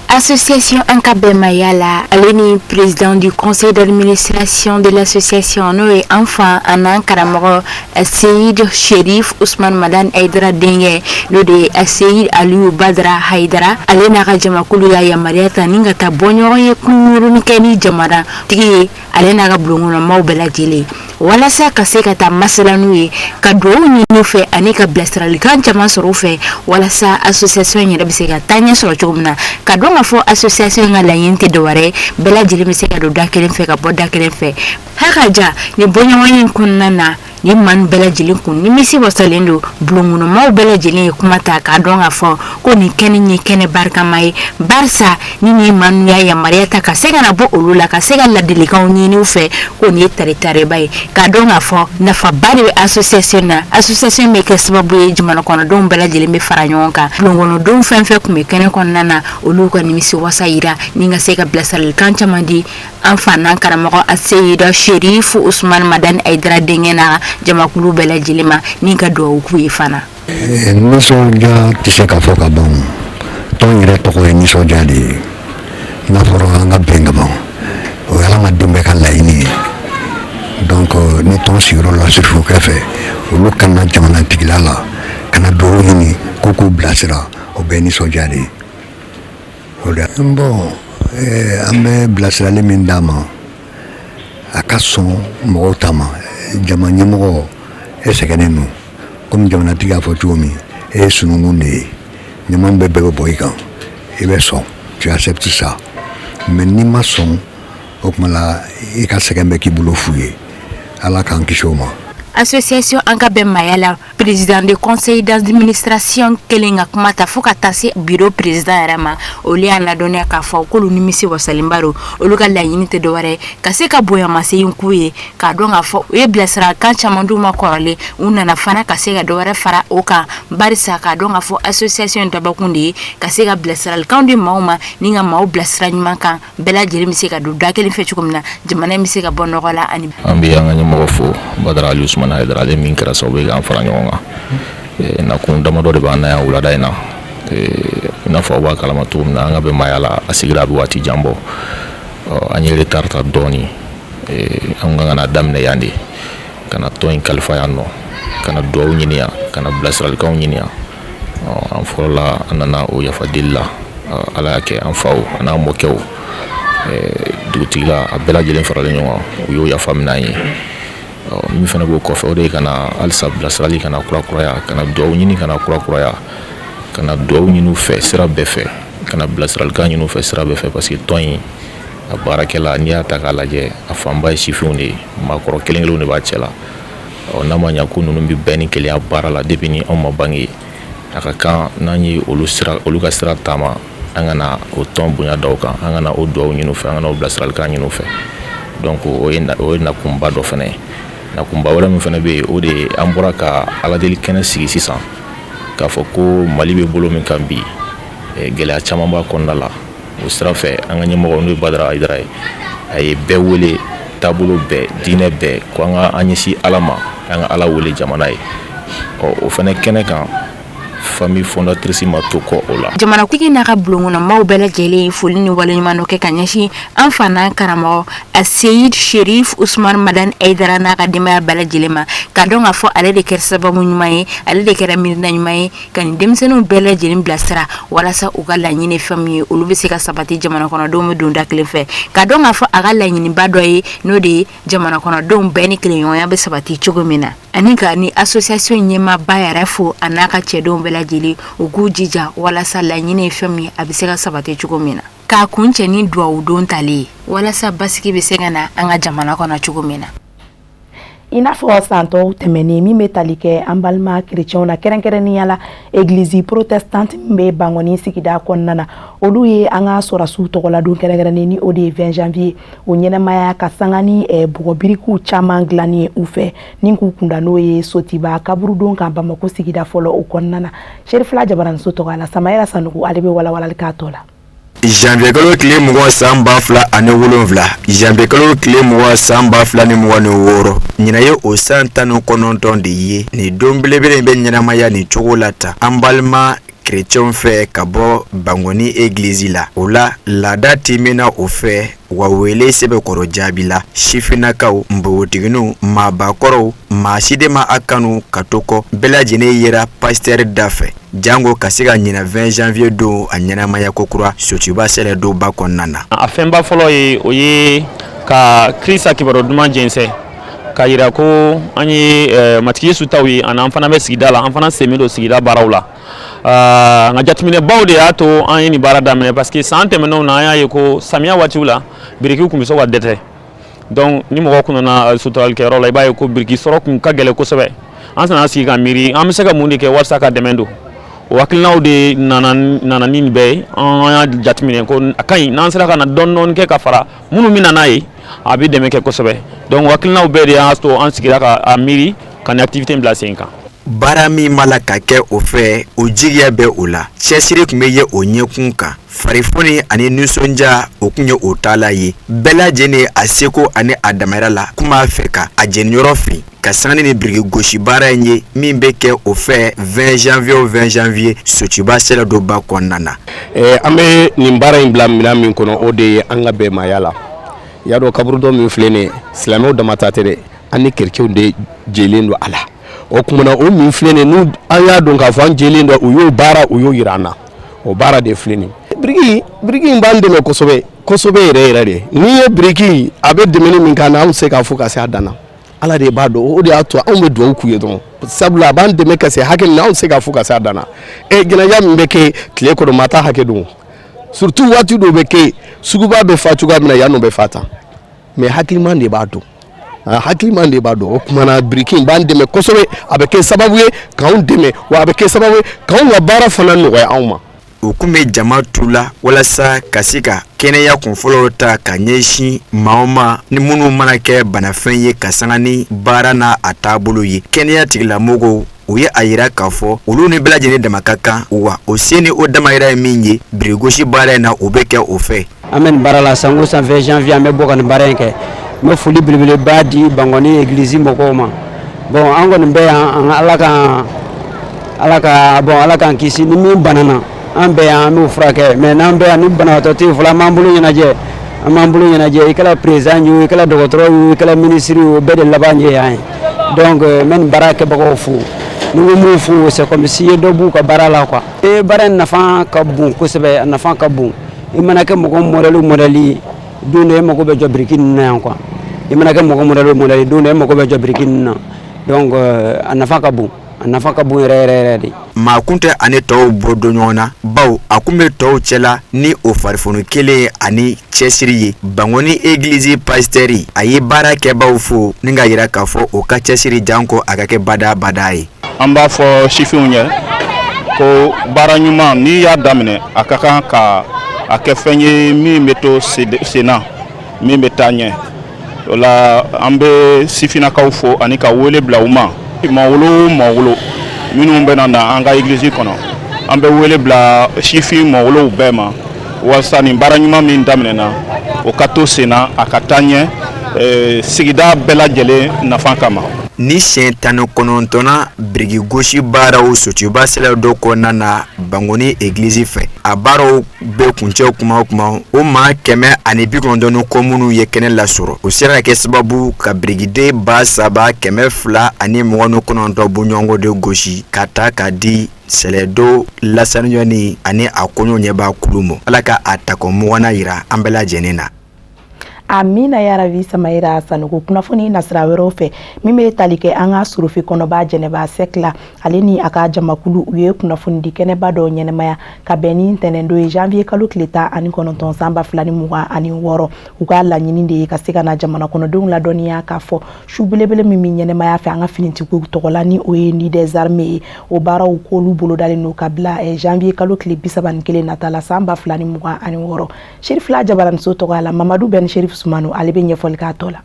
Association An ka bɛn maaya la, ale ni président du conseil d'administration de l'association, n'o ye an fa an'an karamɔgɔ Seyid Sherif Usman Madani Hayidara denkɛ, n'o de ye Seyid Aliyu Badara Hayidara, ale n'a ka jamakulu y'a yamaruya ta ni ka taa bɔ ɲɔgɔn ye kunkurunnin kɛ ni jamana tigi ye, ale n'a ka bulonkɔnɔmaw bɛɛ lajɛlen, walasa ka se ka taa masala n'u ye, ka dugawu ɲini u fɛ ani ka bilasiralikan caman sɔrɔ u fɛ, walasa association yɛrɛ bɛ se ka taa ɲɛ sɔrɔ cogo min na. Ka dɔn k'a fɔ association ka laɲini tɛ dɔwɛrɛ ye, bɛɛ lajɛlen bɛ se ka don da kelen fɛ ka bɔ da kelen fɛ. Haka ja nin bɔɲɔgɔn in kɔnɔna na, ni maa bɛɛ lajɛlen kun nimisi wasalen don. Bulonkɔnɔmaw bɛɛ lajɛlen ye kuma ta k'a dɔn k'a fɔ ko nin kɛnɛ ye kɛnɛ barikama ye, barisa ni nin maa ninnu y'a yamaruya ta ka se ka na bɔ olu la, ka se ka ladilikanw ɲini u fɛ, ko nin ye taritareba ye. K'a dɔn k'a fɔ nafaba de bɛ association na. Association bɛ kɛ sababu ye jamana kɔnɔdenw bɛɛ lajɛlen bɛ fara ɲɔgɔn kan. Bulonkɔnɔdenw fɛn fɛn tun bɛ kɛnɛ kɔnɔna na, olu ka nimisi wasa yira ni ka se ka bilasiralikan caman di an fa n'an karamɔgɔ Aseyida Sherifu Usman Madani Hayidara denkɛ n'a jamakulu bɛɛ lajɛlen ma, ni ka dugawu k'u ye fana. Nisɔndiya tɛ se ka fɔ ka ban. Tɔn yɛrɛ tɔgɔ ye nisɔndiya de ye. N'a fɔra an ka bɛn ka ban, o ye adamaden bɛɛ ka laɲini ye. Donc ni tɔn sigiyɔrɔ la sirifukɛ fɛ, olu ka na jamanatigila la ka na dugawu ɲini ko k'u bilasira, o bɛɛ nisɔndiya de ye. O de bon, an bɛ bilasirali min d'a ma, a ka sɔn mɔgɔw ta ma. Jama ɲɛmɔgɔ, e sɛgɛnnen don, komi jamanatigi y'a fɔ cogo min, e ye sununkun de ye, ɲama bɛɛ bɛ bɔ i kan, i bɛ sɔn, tu acceptes ça. Mais n'i ma sɔn, o tuma la i ka sɛgɛn bɛ k'i bolo fu ye. Ala k'an kisi o ma. Association An ka bɛn maaya la, président de conseil d'administration kelen ka kuma ta fo ka taa se bureau président yɛrɛ ma, olu y'a ladɔnniya k'a fɔ k'olu nimisi wasalenba don. Olu ka laɲini tɛ dɔwɛrɛ ka se ka bonyamasegin k'u ye, k'a dɔn k'a fɔ u ye bilasirakan caman d'u ma kɔrɔlen, u nana fana ka se ka dɔwɛrɛ fara o kan, barisa k'a dɔn k'a fɔ association dabakun de ye ka se ka bilasiralikan di maaw ma ni ka maaw bilasira ɲuman kan, bɛɛ lajɛlen bɛ se ka don da kelen fɛ cogo min na, jamana in bɛ se ka bɔ nɔgɔ la ani. An bɛ an ka ɲɛmɔgɔ fo, Badara Ali Usumani Hayidara, ale min kɛra sababu ye k'an fara ɲɔgɔn kan. Nakun damadɔ de b'an na yan wulada in na. I n'a fɔ aw b'a kalama cogo min na, an ka bɛn maaya la, a sigira a bɛ waati jan bɔ. An ye retard ta dɔɔnin. An kan ka na daminɛ yan de, ka na tɔn in kalifa yan nɔ, ka na dugawu ɲini yan, ka na bilasiralikanw ɲini yan. An fɔlɔla, an nana o yafa deli la. Ala y'a kɛ, an faw an'an mɔkɛw, dugutigila, a bɛɛ lajɛlen faralen ɲɔgɔn kan, u y'o yafa minɛ an ye. Min fana b'o kɔfɛ, o de ye ka na halisa bilasirali ka na kurakuraya, ka na dugawu ɲini ka na kurakuraya, ka na dugawu ɲini u fɛ sira bɛɛ fɛ, ka na bilasiralikan ɲini u fɛ sira bɛɛ fɛ, parce que tɔn in a baarakɛla, n'i y'a ta k'a lajɛ, a fanba ye sifinw de ye, maakɔrɔ kelen kelenw de b'a cɛ la. Ɔ n'a ma ɲa ko ninnu bɛ bɛn ni kelenya baara la depuis ni anw ma bange, a ka kan n'an ye olu sira, olu ka sira taama, an ka na o tɔn bonya da kan, an ka na o dugawu ɲini u fɛ, an ka na o bilasiralikan ɲini u fɛ. Donc o ye nakunba dɔ fana ye. Nakunba wɛrɛ min fana bɛ yen, o de ye an bɔra ka aladeli kɛnɛ sigi sisan, k'a fɔ ko Mali bɛ bolo min kan bi, gɛlɛya caman b'a kɔnɔna la. O sira fɛ, an ka ɲɛmɔgɔ, n'o ye Badara Hayidara ye, a ye bɛɛ wele, taabolo bɛɛ, diinɛ bɛɛ, ko an ka an ɲɛsin Ala ma, an ka Ala wele jamana ye. Ɔ o fana kɛnɛ kan, Famille fondatrice ma to kɔ o la. Jamanatigi n'a ka bulonkɔnɔmaw bɛɛ lajɛlen ye foli ni waleɲumandɔn kɛ ka ɲɛsin an fa n'an karamɔgɔ Seyid Sherif Usman Madani Hayidara n'a ka denbaya bɛɛ lajɛlen ma, ka dɔn k'a fɔ ale de kɛra sababu ɲuman ye, ale de kɛra miirina ɲuman ye ka nin denmisɛnninw bɛɛ lajɛlen bilasira walasa u ka laɲini fɛn min ye, olu bɛ se ka sabati, jamana kɔnɔdenw bɛ don da kelen fɛ, ka dɔn k'a fɔ a ka laɲiniba dɔ ye, n'o de ye jamana kɔnɔdenw bɛɛ ni kelenɲɔgɔnya bɛ sabati cogo min na, ani ka ni association ɲɛmaaba yɛrɛ fo a n'a ka cɛdenw bɛɛ lajɛlen, u k'u jija walasa laɲini ye fɛn min ye, a bɛ se ka sabati cogo min na, k'a kuncɛ ni duwawu don tali ye walasa basigi bɛ se ka na an ka jamana kɔnɔ cogo min na. I n'a fɔ san tɔw tɛmɛnen, min bɛ tali kɛ an balima kerecɛnw na, kɛrɛnkɛrɛnnenya la église protestante min bɛ Bankɔni sigida kɔnɔna na, olu ye an ka sɔrɔdasiw tɔgɔladon kɛrɛnkɛrɛnnen ni o de ye 20 janvier, o ɲɛnamaya ka sanga ni bɔgɔbirikiw caman dilanni ye u fɛ ni k'u kunda n'o ye Sotiba kaburudon kan Bamakɔ sigida fɔlɔ o kɔnɔna na. Serifila Jabaraniso tɔgɔ la, Samayɛrɛ Sanogo, ale bɛ walawalali k'a tɔ la. Janvier kalo tile 20 san 2007, janvier kalo tile 20 san 2026, ɲinan ye o san 19 de ye nin don belebele in bɛ ɲɛnamaya nin cogo la tan an balima kerecɛnw fɛ ka bɔ Bankɔni egilizi la. O la, laada timɛna o fɛ wa wele sɛbɛkɔrɔ jaabi la. Sifinnakaw, npogotigininw, maabakɔrɔw, maa si de ma a kanu ka to kɔ, bɛɛ lajɛlen yera pasitɛri da fɛ janko ka se ka ɲinan 20 janvier don a ɲɛnamaya kokura Sotiba sɛlɛdonba kɔnɔna na. A fɛnba fɔlɔ ye, o ye ka Krista kibaru duman jɛnsɛn, ka yira ko an ye Matigi Yesu taw ye, ani an fana bɛ sigida la, an fana sen bɛ don sigida baaraw la. Nka jateminɛbaw de y'a to an ye nin baara daminɛ, parce que san tɛmɛnenw na, an y'a ye ko samiya waatiw la, birikiw tun bɛ se ka dɛsɛ. Donc ni mɔgɔ kun nana suturalikɛyɔrɔ la, i b'a ye ko biriki sɔrɔ kun ka gɛlɛn kosɛbɛ. An nana sigi ka miiri, an bɛ se ka mun de kɛ walasa ka dɛmɛ don. O hakilinaw de nana ni nin bɛɛ ye. An y'a jateminɛ ko a ka ɲi n'an sera ka na dɔɔni dɔɔni kɛ ka fara minnu bɛ na n'a ye, a bɛ dɛmɛ kɛ kosɛbɛ. Donc o hakilinaw bɛɛ de y'a to an sigira ka a miiri ka nin activité in bila sen kan. Baara min b'a la ka kɛ o fɛ, o jigiya bɛ o la. Cɛsiri tun bɛ ye o ɲɛkun kan, farifoni ani nisɔndiya, o tun ye o taala ye. Bɛɛ lajɛlen a seko ani a damayira la kun b'a fɛ ka a jeniyɔrɔ fin ka sanga ni biriki gosi baara in ye min bɛ kɛ o fɛ 20 janvier o 20 janvier Sotiba sɛlɛdonba kɔnɔna na. An bɛ nin baara in bila minɛn min kɔnɔ, o de ye an ka bɛnmaaya la. I y'a dɔn, kaburudon min filɛ nin ye, silamɛw dama ta tɛ dɛ, an ni kerecɛnw de jɛlen don a la. O tuma na, o min filɛ nin ye, n'u an y'a dɔn k'a fɔ an jɛlen don, u y'o baara, u y'o jira an na, o baara de filɛ nin ye. Biriki in b'an dɛmɛ kosɛbɛ kosɛbɛ yɛrɛ yɛrɛ de. N'i ye biriki, a bɛ dɛmɛni min k'an na, anw tɛ se k'a fɔ ka se a dan na. Ala de b'a dɔn. O de y'a to anw bɛ dugawu k'u ye dɔrɔn, sabula a b'an dɛmɛ ka se hakɛ min na, anw tɛ se k'a fɔ ka se a dan na. Ɛ, jɛnɛja min bɛ kɛ tile kɔnɔ, maa t'a hakɛ dɔn. Surtout waati dɔw bɛ kɛ, suguba bɛ fa cogoya min na, yan nɔ bɛ fa tan. Mais hakiliman de b'a dɔn, hakiliman de b'a dɔn. O tuma na, biriki in b'an dɛmɛ kosɛbɛ. A bɛ kɛ sababu ye k'anw dɛmɛ, wa a bɛ kɛ sababu ye k'anw ka baara fana nɔgɔya anw ma. U kun bɛ jama tu la walasa ka se ka kɛnɛya kunfɔlɔw ta ka ɲɛsin maaw ma ni minnu mana kɛ banafɛn ye, ka sanga ni baara n'a a taabolo ye. Kɛnɛya tigilamɔgɔw, u ye a yira k'a fɔ olu ni bɛɛ lajɛlen dama ka kan, wa o se ni o damayira ye min ye birigosi baara in na, o bɛ kɛ o fɛ. An bɛ nin baara la san o san, 20 janvier, an bɛ bɔ ka nin baara in kɛ. N bɛ foli belebeleba di Bankɔni egilizi mɔgɔw ma. Bon, an kɔni bɛ yan, an ala ka ala ka bon, ala k'an kisi. Ni min banana, an bɛ yan, an b'o furakɛ. Mais n'an bɛ yan, ni banabaatɔ tɛ yen fɔlɔ, an b'an bolo ɲɛnajɛ, an b'an bolo ɲɛnajɛ. I kɛra président ye o, i kɛra dɔgɔtɔrɔ ye o, i kɛra ministre ye o, bɛɛ de laban ye yan ye. Donc n bɛ nin baara kɛbagaw fo. Ni ko m'u fo, c'est comme si ye dɔ b'u ka baara la quoi. E, baara in nafa ka bon kosɛbɛ, a nafa ka bon. I mana kɛ mɔgɔ modèle modèle ye, don dɔ e mago bɛ jɔ biriki ninnu na yan quoi. I mana kɛ mɔgɔ modèle modèle ye, don dɔ e mago bɛ jɔ biriki ninnu na. Donc a nafa ka bon, a nafa ka bon yɛrɛ yɛrɛ yɛrɛ de. Maa kun tɛ ani tɔw bɔ don ɲɔgɔn na, baw a kun bɛ tɔw cɛla ni o farifoni kelen ani cɛsiri ye. Bankɔni egilizi pasitɛri, a ye baarakɛbaw fo ni ka yira k'a fɔ o ka cɛsiri janko a ka kɛ badabada ye. An b'a fɔ sifinw ye ko baara ɲuman, n'i y'a daminɛ, a ka kan ka a kɛ fɛn ye min bɛ to senna, min bɛ taa ɲɛ. O la, an bɛ sifinnakaw fo ani ka wele bila u ma, maa wolo o maa wolo minnu bɛna na an ka egilizi kɔnɔ. An bɛ wele bila sifin mɔgɔwolow bɛɛ ma walasa nin baara ɲuman min daminɛna, o ka to senna, a ka taa ɲɛ sigida bɛɛ lajɛlen nafa kama. Ni siɲɛ 19nan biriki gosi baaraw Sotuba Sɛlɛdo kɔnɔna na Bankoni egilizi fɛ, a baaraw bɛ kuncɛ kuma o kuma, o maa 190 ni kɔ minnu ye kɛnɛ lasɔrɔ, o sera ka kɛ sababu ka birikiden 3229 bɔɲɔgɔnko de gosi ka ta ka di Sɛlɛdo lasaniyani ani a koɲɛw ɲɛbaa kulu ma. Ala ka a tako 20nan jira an bɛɛ lajɛlen na. Amina yarabi. Samayira Sanogo. Kunnafoni nasira wɛrɛw fɛ, min bɛ tali kɛ an ka sorofe kɔnɔba Jɛnɛba Sɛk la, ale ni a ka jamakulu, u ye kunnafonidi kɛnɛba dɔ ɲɛnɛmaya ka bɛn ni ntɛnɛndon ye, janvier kalo tile 19 san 2026. U ka laɲini de ye ka se ka na jamana kɔnɔdenw ladɔnniya k'a fɔ su belebele min bɛ ɲɛnɛmaya fɛ an ka finitigiw tɔgɔ la, ni o ye Nuit des Armées ye, o baaraw k'olu bolodalen don ka bila janvier kalo tile 31 nata la san 2026. Serifila Jabaraniso tɔgɔ la, Mamadu Ben Serif Sumano, ale bɛ ɲɛfɔli k'a tɔ la.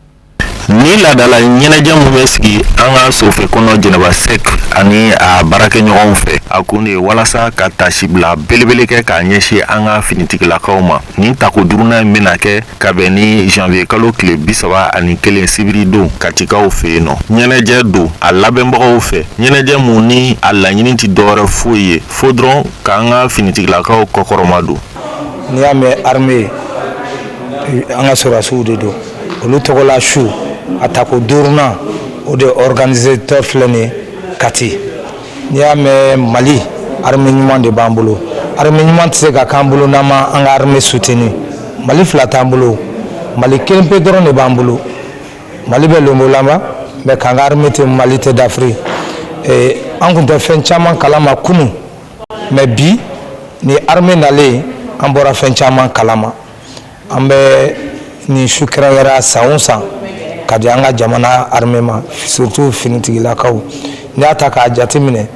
Ni laadala ɲɛnajɛ min bɛ sigi an ka sorofe kɔnɔ Jɛnɛba Sɛk ani a baarakɛɲɔgɔnw fɛ, a kun de ye walasa ka tasibila belebele kɛ k'a ɲɛsin an ka finitigilakaw ma. Nin tako duurunan in bɛna kɛ ka bɛn ni janvier kalo tile 31 sibiri don Katikaw fɛ yen nɔ. Ɲɛnajɛ don a labɛnbagaw fɛ, ɲɛnajɛ mun ni a laɲini tɛ dɔwɛrɛ foyi ye fo dɔrɔn k'an ka finitigilakaw kɔkɔrɔma don. N'i y'a mɛn armée, an ka sɔrɔdasiw de don. Olu tɔgɔla su a tako duurunan, o de organisateur filɛ nin ye Kati. N'i y'a mɛn Mali, armée ɲuman de b'an bolo. Armée ɲuman tɛ se ka k'an bolo n'an ma an ka armée soutenir. Mali fila t'an bolo, Mali kelen pe dɔrɔn de b'an bolo. Mali bɛ lonbolama, mais k'an ka armée tɛ, Mali tɛ d'Afrique. An tun tɛ fɛn caman kalama kunun, mais bi ni armée nalen, an bɔra fɛn caman kalama. An bɛ nin su kɛrɛnkɛrɛnya san o san ka di an ka jamana armée ma, surtout finitigilakaw. N'i y'a ta k'a jateminɛ,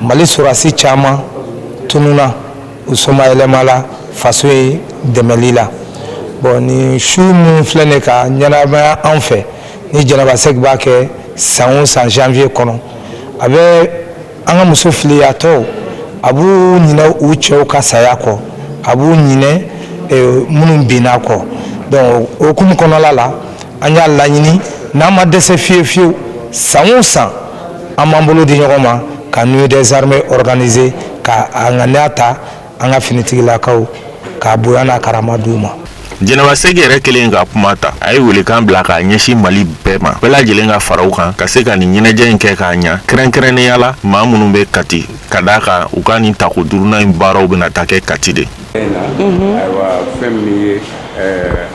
Mali sɔrɔdasi caman tununna, u somayɛlɛmala faso ye dɛmɛli la. Bon, nin su min filɛ nin ka ɲɛnamaya an fɛ, ni Jɛnɛba Sɛki b'a kɛ san o san janvier kɔnɔ, a bɛ an ka muso filiyatɔw, a b'u ɲinɛ u cɛw ka saya kɔ, a b'u ɲinɛ minnu binna kɔ. Donc o hukumu kɔnɔla la, an y'a laɲini, n'an ma dɛsɛ fiyewu fiyewu, san o san an b'an bolo di ɲɔgɔn ma ka Nuit des Armées organiser, ka a ŋaniya ta an ka finitigilakaw k'a bonya n'a karama d'u ma. Jɛnɛba Sɛki yɛrɛ kelen ka kuma ta, a ye welekan bila k'a ɲɛsin Mali bɛɛ ma, bɛɛ lajɛlen ka fara u kan ka se ka nin ɲɛnajɛ in kɛ k'a ɲa, kɛrɛnkɛrɛnnenya la maa minnu bɛ Kati, ka d'a kan u ka nin tako duurunan in baaraw bɛna taa kɛ Kati de. Ayiwa, fɛn min ye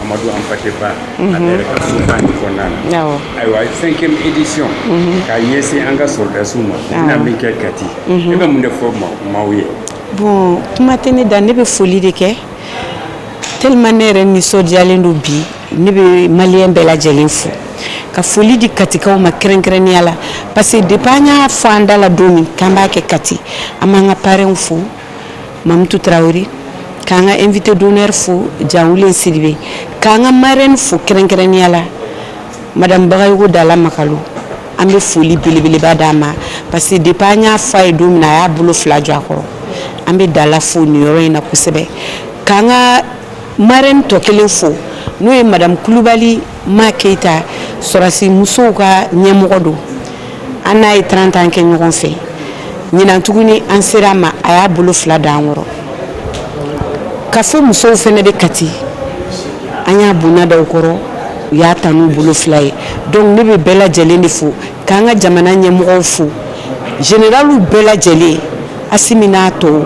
Amadu Hampâté Bâ ale yɛrɛ ka soba nin kɔnɔna na, ayiwa, cinquième édition k'a ɲɛsin an ka sɔrɔdasiw ma, u bɛna min kɛ Kati, e bɛ mun de fɔ maaw ye? Bon, kuma tɛ ne da, ne bɛ foli de kɛ tellement ne yɛrɛ nisɔndiyalen don bi. Ne bɛ maliyɛn bɛɛ lajɛlen fo, ka foli di Katikaw ma kɛrɛnkɛrɛnnenya la, parce que depuis an y'a fɔ an da la don min k'an b'a kɛ Kati, an b'an ka parrainw fo, Mamutu Tarawele, k'an ka invité d'honneur fo, Janwulen Sidibe, k'an ka marraine fo kɛrɛnkɛrɛnnenya la, madame Bagayogo Dala Makalo. An bɛ foli belebeleba d'a ma parce que depuis an y'a fɔ a ye don min na, a y'a bolo fila jɔ a kɔrɔ. An bɛ Dala fo nin yɔrɔ in na kosɛbɛ, k'an ka marraine tɔ kelen fo, n'o ye madame Kulubali Ma Keyita, sɔrɔdasi musow ka ɲɛmɔgɔ don. An n'a ye 30 ans kɛ ɲɔgɔn fɛ. Ɲinan tuguni an sera a ma, a y'a bolo fila da an kɔrɔ. Ka fɔ musow fɛnɛ bɛ Kati, an y'a bonya da u kɔrɔ, u y'a ta n'u bolo fila ye. Donc ne bɛ bɛɛ lajɛlen de fo, k'an ka jamana ɲɛmɔgɔw fo, généraliw bɛɛ lajɛlen, Asimi n'a tɔw,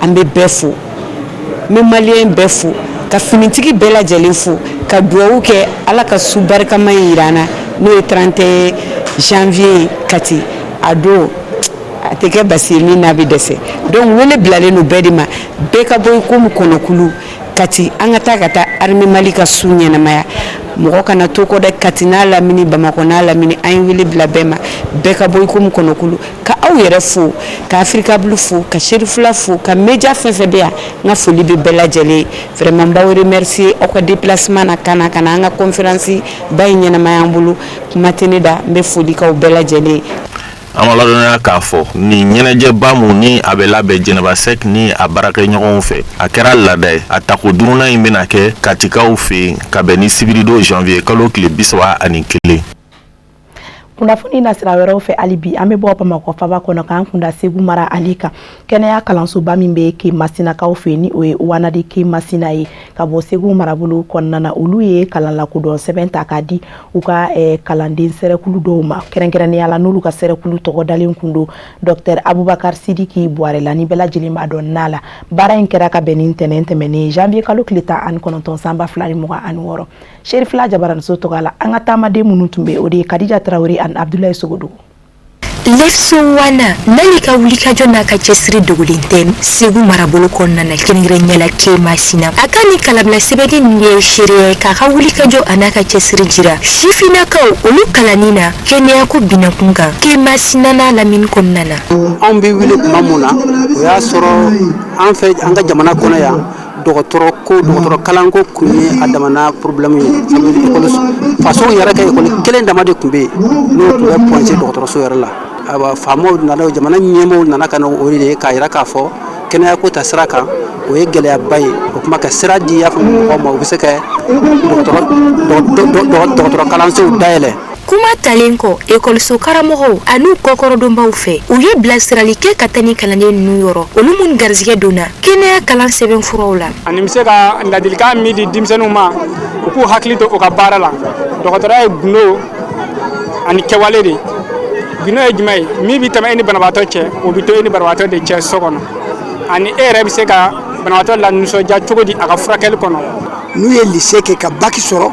an bɛ bɛɛ fo. N bɛ maliyɛn bɛɛ fo, ka finitigi bɛɛ lajɛlen fo, ka dugawu kɛ Ala ka su barikama in yira an na, n'o ye 31 janvier ye Kati. A don a tɛ kɛ basi ye min n'a bɛ dɛsɛ. Donc wele bilalen don bɛɛ de ma, bɛɛ ka bɔ i komi kɔnɔkulu Kati, an ka taa ka taa armée Mali ka su ɲɛnamaya. Mɔgɔ kana to kɔ dɛ, Kati n'a lamini, Bamakɔ n'a lamini, an ye wele bila bɛɛ ma, bɛɛ ka bɔ i komi kɔnɔkulu. Ka aw yɛrɛ fo, ka Africable fo, ka Serifula fo, ka média fɛn fɛn bɛ yan, n ka foli bɛ bɛɛ lajɛlen ye. Vraiment n b'aw remercier aw ka déplacement na ka na ka na an ka conférence ba in ɲɛnamaya an bolo. Kuma tɛ ne da, n bɛ foli k'aw bɛɛ lajɛlen ye. An ma ladɔnniya k'a fɔ nin ɲɛnajɛba mun ni a bɛ labɛn Jɛnɛba Sɛk ni a baarakɛɲɔgɔnw fɛ, a kɛra laada ye. A tako duurunan in bɛna kɛ Katikaw fɛ yen ka bɛn ni sibiridon janvier kalo tile 31. Kunnafoni na sira wɛrɛw fɛ, hali bi an bɛ bɔ Bamakɔ faba kɔnɔ k'an kunda Segu mara ale kan. Kɛnɛya kalansoba min bɛ Kemasinakaw fɛ, ni o ye Wanadi Kemasina ye, ka bɔ Segu marabolo kɔnɔna na, olu ye kalan lakodɔn sɛbɛn ta k'a di u ka kalanden sɛrɛkulu dɔw ma, kɛrɛnkɛrɛnnenya la n'olu ka sɛrɛkulu tɔgɔ dalen kun don Dr Abubakar Sidiki Buwarɛ la, ni bɛɛ lajɛlen b'a dɔn n'a la. Baara in kɛra ka bɛn ni ntɛnɛn tɛmɛnen, janvier kalo tile 19 san 2026. Serifila Jabaraniso tɔgɔ la, an ka taamaden minnu tun bɛ, o de ye Kadija Tarawele ani Abudulayi Sogodogo. Lefso Wana n'ale ka wulikajɔ n'a ka cɛsiri dogolen tɛ Segu marabolo kɔnɔna na, kɛrɛnkɛrɛnnenya la Kemasina, a ka nin kalanbila sɛbɛnni nin ye seereya ye k'a ka wulikajɔ a n'a ka cɛsiri jira sifinnakaw olu kalanni na kɛnɛyako binakun kan Kemasina n'a lamini kɔnɔna na. Anw bɛ wuli tuma mun na, o y'a sɔrɔ an fɛ an ka jamana kɔnɔ yan, dɔgɔtɔrɔ ko dɔgɔtɔrɔ kalanko kun ye a damana problème ye. Faso yɛrɛ ka ekɔli kelen dama de tun bɛ yen, n'o tun bɛ Point G dɔgɔtɔrɔso yɛrɛ la. Ayiwa, faamaw nana, jamana ɲɛmɔgɔw nana ka na o de ye k'a jira k'a fɔ kɛnɛyako ta sira kan, o ye gɛlɛyaba ye. O kuma ka sira di y'a fɔ mɔgɔw ma, u bɛ se ka dɔgɔtɔrɔ kalansow dayɛlɛ. Kuma talen kɔ ekɔliso karamɔgɔw an'u kɔkɔrɔdonbaw fɛ, u ye bilasirali kɛ ka taa ni kalanden ninnu yɔrɔ, olu minnu garijɛgɛ donna kɛnɛya kalan sɛbɛn furaw la. Ani bɛ se ka ladilikan min di denmisɛnninw ma, u k'u hakili to u ka baara la. Dɔgɔtɔrɔya ye gundo ani kɛwale de. Gundo ye jumɛn ye? Min bɛ tɛmɛ e ni banabaatɔ cɛ, o bɛ to e ni banabaatɔ de cɛ so kɔnɔ. Ani e yɛrɛ bɛ se ka banabaatɔ la nisɔndiya cogo di a ka furakɛli kɔnɔ. N'u ye lycée kɛ ka bac sɔrɔ,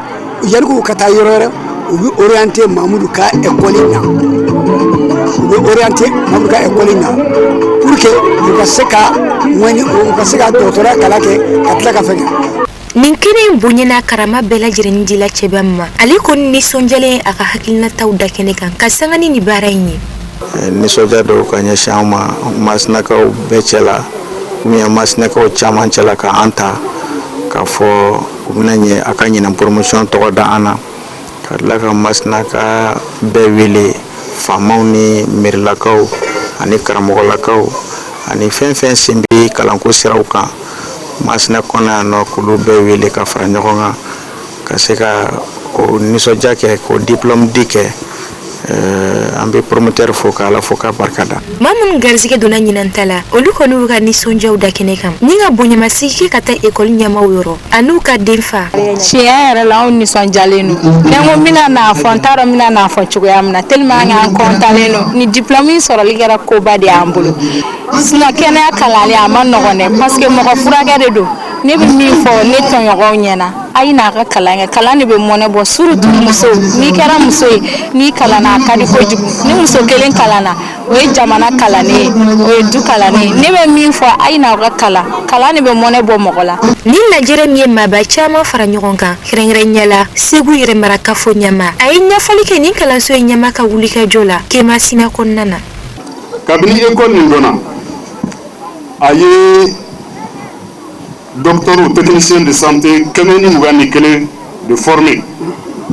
yanni k'u ka taa yɔrɔ wɛrɛ, u bɛ orienté Mamudu ka école na, u bɛ orienté Mamudu ka école na pour que u ka se ka ŋɔni, u ka se ka dɔgɔtɔrɔya kalan kɛ ka tila ka fɛn kɛ. Nin kɛnɛ in bonya n'a karama bɛɛ lajɛlen dila cɛba ma. Ale kɔni nisɔndiyalen a ka hakilinataw da kɛnɛ kan ka sanga ni nin baara in ye. Nisɔndiya dɔw ka ɲɛsin anw ma Masinakaw bɛɛ cɛ la, ou bien Masinakaw caman cɛ la, ka an ta k'a fɔ u bɛna ɲɛ a ka ɲinɛ promotion tɔgɔ da an na, ka tila ka Masinaka bɛɛ wele, faamaw ni merilakaw ani karamɔgɔlakaw ani fɛn fɛn sen bɛ kalanko siraw kan Masina kɔnɔ yan nɔ, k'olu bɛɛ wele ka fara ɲɔgɔn kan ka se ka o nisɔndiya kɛ, k'o diplôme di kɛ. An bɛ promoteur fo, k'Ala fo k'a barika da. Maa minnu garijɛgɛ donna ɲinan ta la, olu kɔni y'u ka nisɔndiyaw da kɛnɛ kan ni ka bonyamasegin kɛ ka taa ekɔli ɲɛmaaw yɔrɔ an'u ka denfa. Tiɲɛ yɛrɛ la, anw nisɔndiyalen don. Ne ko n bɛna n'a fɔ, n t'a dɔn n bɛna n'a fɔ cogoya min na, tellement an kɔntalen don. Ni diplôme in sɔrɔli kɛra koba de y'an bolo. Sinon kɛnɛya kalanlen a ma nɔgɔn dɛ, parce que mɔgɔ furakɛ de don. Ne bɛ min fɔ ne tɔɲɔgɔnw ɲɛna, a ye n'a ka kalan kɛ, kalan de bɛ mɔnɛ bɔ, surtout muso. N'i kɛra muso ye, n'i kalanna, a ka di kojugu. Ni muso kelen kalanna, o ye jamana kalannen ye, o ye du kalannen ye. Ne bɛ min fɔ, a ye n'aw ka kalan, kalan de bɛ mɔnɛ bɔ mɔgɔ la. Nin lajɛrɛ min ye maaba caman fara ɲɔgɔn kan, kɛrɛnkɛrɛnya la Segu yɛrɛmarakafo ɲɛmaa, a ye ɲɛfɔli kɛ nin kalanso in ɲɛmaa ka wulikajɔ la Kemasina kɔnɔna na. Kabini école nin dɔnna, a ye docteur, technicien de santé 121 de formé.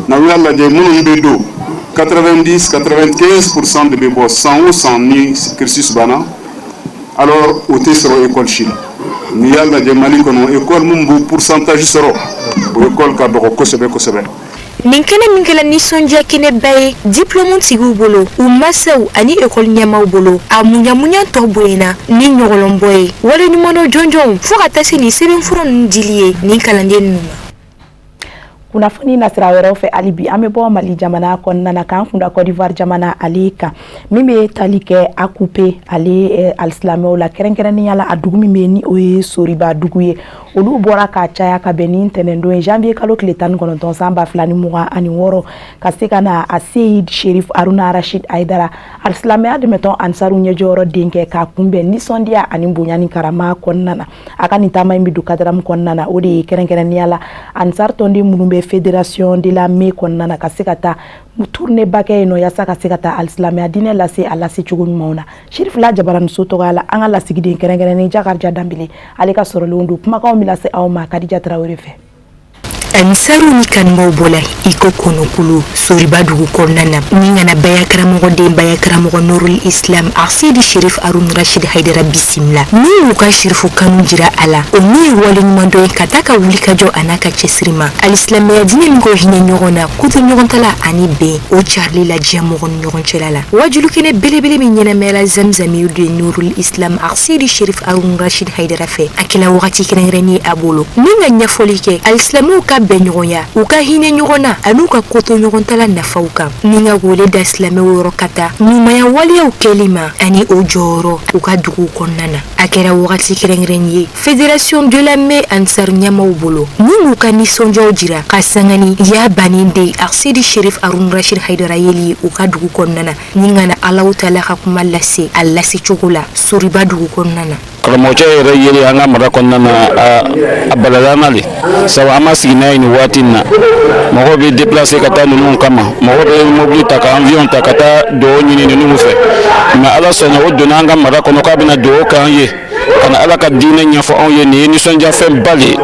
N'aw y'a lajɛ, minnu bɛ don, 90 95% de bɛ bɔ san o san ni cursus banna. Alors o tɛ sɔrɔ école si la. N'i y'a lajɛ Mali kɔnɔ, école min b'o pourcentage sɔrɔ, o école ka dɔgɔ kosɛbɛ kosɛbɛ. Nin kɛnɛ min kɛla nisɔndiya kɛnɛba ye diplôme tigiw bolo, u masaw ani ekɔli ɲɛmaaw bolo, a muɲamuɲa tɔ bonyana ni ɲɔgɔlɔnbɔ ye, waleɲumandɔn jɔnjɔnw, fo ka taa se nin sɛbɛnfura ninnu dili ye nin kalanden ninnu ma. Kunnafoni nasira wɛrɛw fɛ, hali bi an bɛ bɔ Mali jamana kɔnɔna na k'an kunda Côte d'Ivoire jamana ale kan, min bɛ tali kɛ Akoupé ale alisilamɛw la, kɛrɛnkɛrɛnnenya la a dugu min bɛ ni o ye Soriba dugu ye. Olu bɔra ka caya ka bɛn ni ntɛnɛndon ye, janvier kalo tile 19 san 2026, ka se ka na a Seyid Sherif Haruna Rashid Aidara, alisilamɛya dɛmɛtɔn Ansaru ɲɛjɔyɔrɔ denkɛ, k'a kunbɛn nisɔndiya ani bonya ni karama kɔnɔna na. A ka nin taama in bɛ don cadre min kɔnɔna na, o de ye kɛrɛnkɛrɛnnenya la Ansar tɔnden minnu bɛ fédération de la me kɔnɔna na, ka se ka taa tournée ba kɛ yen nɔ, yaasa ka se ka taa alisilamɛya diinɛ lase a lase cogo ɲumanw na. Sirifila Jabaraniso tɔgɔya la, an ka lasigiden kɛrɛnkɛrɛnnen Jakarija Danbele, ale ka sɔrɔlenw don. Kumakanw bɛ lase aw ma Kadija Tarawele fɛ. Ansaru ni kanubaw bɔla i ko kɔnɔkulu Soriba dugu kɔnɔna na ni ka na baya karamɔgɔ den baya karamɔgɔ Nurul Islam Asidi Sherif Harun Rashid Haidara bisimila ni y'u ka sherifu kanu jira a la o min ye waleɲumandɔn ye ka taa ka wulikajɔ a n'a ka cɛsiri ma alisilamɛya diinɛ min ko hinɛ ɲɔgɔn na ko to ɲɔgɔn ta la ani bɛn o carili la diɲɛ mɔgɔ ni ɲɔgɔn cɛla la wajulukɛnɛ belebele min ɲɛnamayala zamzamiyu de Nurul Islam Asidi Sherif Harun Rashid Haidara fɛ a kɛla wagati kɛrɛnkɛrɛnnen ye a bolo ni ka ɲɛfɔli kɛ alisilamɛw ka bɛn ɲɔgɔnya u ka hinɛ ɲɔgɔn na an'u ka ko to ɲɔgɔn ta la nafaw kan ni ka wele da silamɛw yɔrɔ ka taa ɲumanya waleyaw kɛli ma ani o jɔyɔrɔ u ka duguw kɔnɔna na a kɛra wagati kɛrɛnkɛrɛn ye fédération de la main ansar ɲɛmaw bolo ni y'u ka nisɔndiyaw jira ka sanga ni ya bannen de Asidi Sherif Harun Rashid Haidara yeli ye u ka dugu kɔnɔna na ni ka na Alahu taala ka kuma lase a lase cogo la Soriba dugu kɔnɔna na Karamɔgɔcɛ yɛrɛ yeli an ka mara kɔnɔna na a balala an na le sabu an ma sigi n'a ye nin waati in na mɔgɔw bɛ déplacer ka taa ninnu kama mɔgɔw bɛ mobili ta ka avion ta ka taa dugawu ɲini ninnu fɛ mais ala sɔnna o donna an ka mara kɔnɔ k'a bɛna dugawu k'an ye ka na ala ka diinɛ ɲɛfɔ anw ye nin ye nisɔndiyafɛnba le ye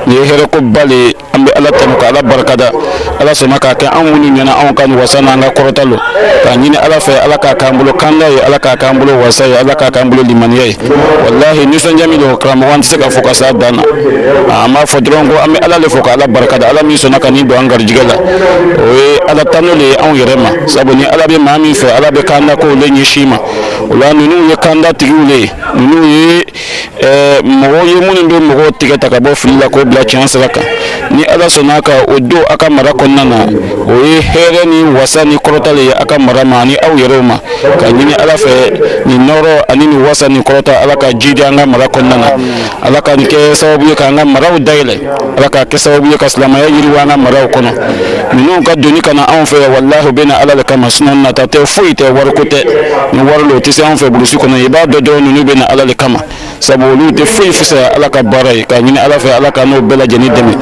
nin ye hɛrɛkoba le ye an bɛ ala tanu ka ala barikada ala sɔnna k'a kɛ anw minnu ɲɛna anw ka wasa n'an ka kɔrɔta lo k'a ɲini ala fɛ ala k'a k'an bolo kanda ye ala k'a k'an bolo wasa ye ala k'a k'an bolo limaniya ye walahi nisɔndiya min don karamɔgɔ an tɛ se ka fɔ ka s'a dan na an b'a fɔ dɔrɔn ko an bɛ ala le fo ka ala barikada ala min sɔnna ka nin don an garijɛgɛ la o ye ala tanu le ye anw yɛrɛ ma sabu ni ala bɛ maa min fɛ ala bɛ kanda kow le ɲɛsin ma o la ninnu ye kanda tigiw le ye ninnu ye mɔgɔw ye minnu bɛ mɔgɔw tigɛ ta ka bɔ fili la k'o bila tiɲɛ sira kan ni ala sɔnna ka o don a ka mara kɔnɔna na o ye hɛrɛ ni wasa ni kɔrɔta le ye a ka mara ma ani aw yɛrɛw ma ka ɲini ala fɛ nin nɔɔrɔ ani nin wasa ni kɔrɔta ala ka jidi an ka mara kɔnɔna na ala ka nin kɛ sababu ye k'an ka maraw dayɛlɛ ala k'a kɛ sababu ye ka silamɛya yiriwa an ka maraw kɔnɔ ninnu ka doni ka na anw fɛ yan walahi u bɛ na ala le kama sinon nata tɛ foyi tɛ wariko tɛ ni wari lo o tɛ se anw fɛ burusi kɔnɔ i b'a dɔn dɔrɔn ninnu bɛ na ala le kama sabu olu tɛ foyi fisaya ala ka baara ye k'a ɲini ala fɛ ala ka n'o bɛɛ lajɛlen dɛmɛ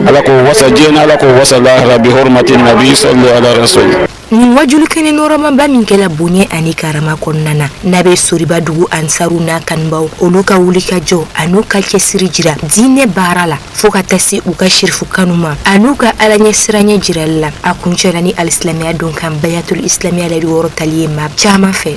ala k'o wasa diɲɛ na ala k'o wasa lahara bi hurmati nabi salli ala rasul Nin wajulukɛnɛ nɔrɔmaba min kɛla bonya ani karama kɔnɔna na n'a bɛ Soriba dugu ansaru n'a kanubaw olu ka wulikajɔ an'u ka cɛsiri jira diinɛ baara la fo ka taa se u ka sirifu kanu ma an'u ka ala ɲɛsiranɲɛ jirali la a kuncɛla ni alisilamɛya don kan bayatul islamiya layidu wɔɔrɔ tali ye maa caman fɛ.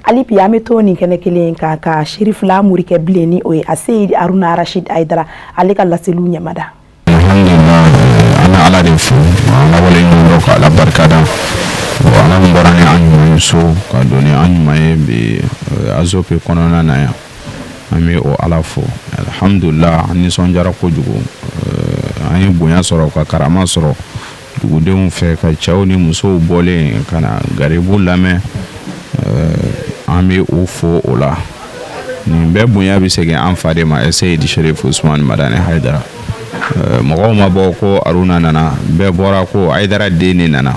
Hali bi an bɛ to nin kɛnɛ kelen kan ka Sherifila morikɛ bilen ni o ye Aseyidi Haruna Rashid Hayidara ale ka laseliw ɲɛmada. Alhamdulillah an bɛ Ala de fo an ka waleɲuman dɔn ka Ala barikada Ala min bɔra ni an ɲuman ye so ka don ni an ɲuman ye bi ASOP kɔnɔna na yan an bɛ o Ala fo alhamdulillah an nisɔndiyara kojugu an ye bonya sɔrɔ ka karama sɔrɔ dugudenw fɛ ka cɛw ni musow bɔlen ka na garibu lamɛn an bɛ u fo o la nin bɛɛ bonya bɛ segin an fa de ma Seyidi Sherif Usman Madani Hayidara mɔgɔw ma bɔ ko Aruna nana bɛɛ bɔra ko Hayidara den de nana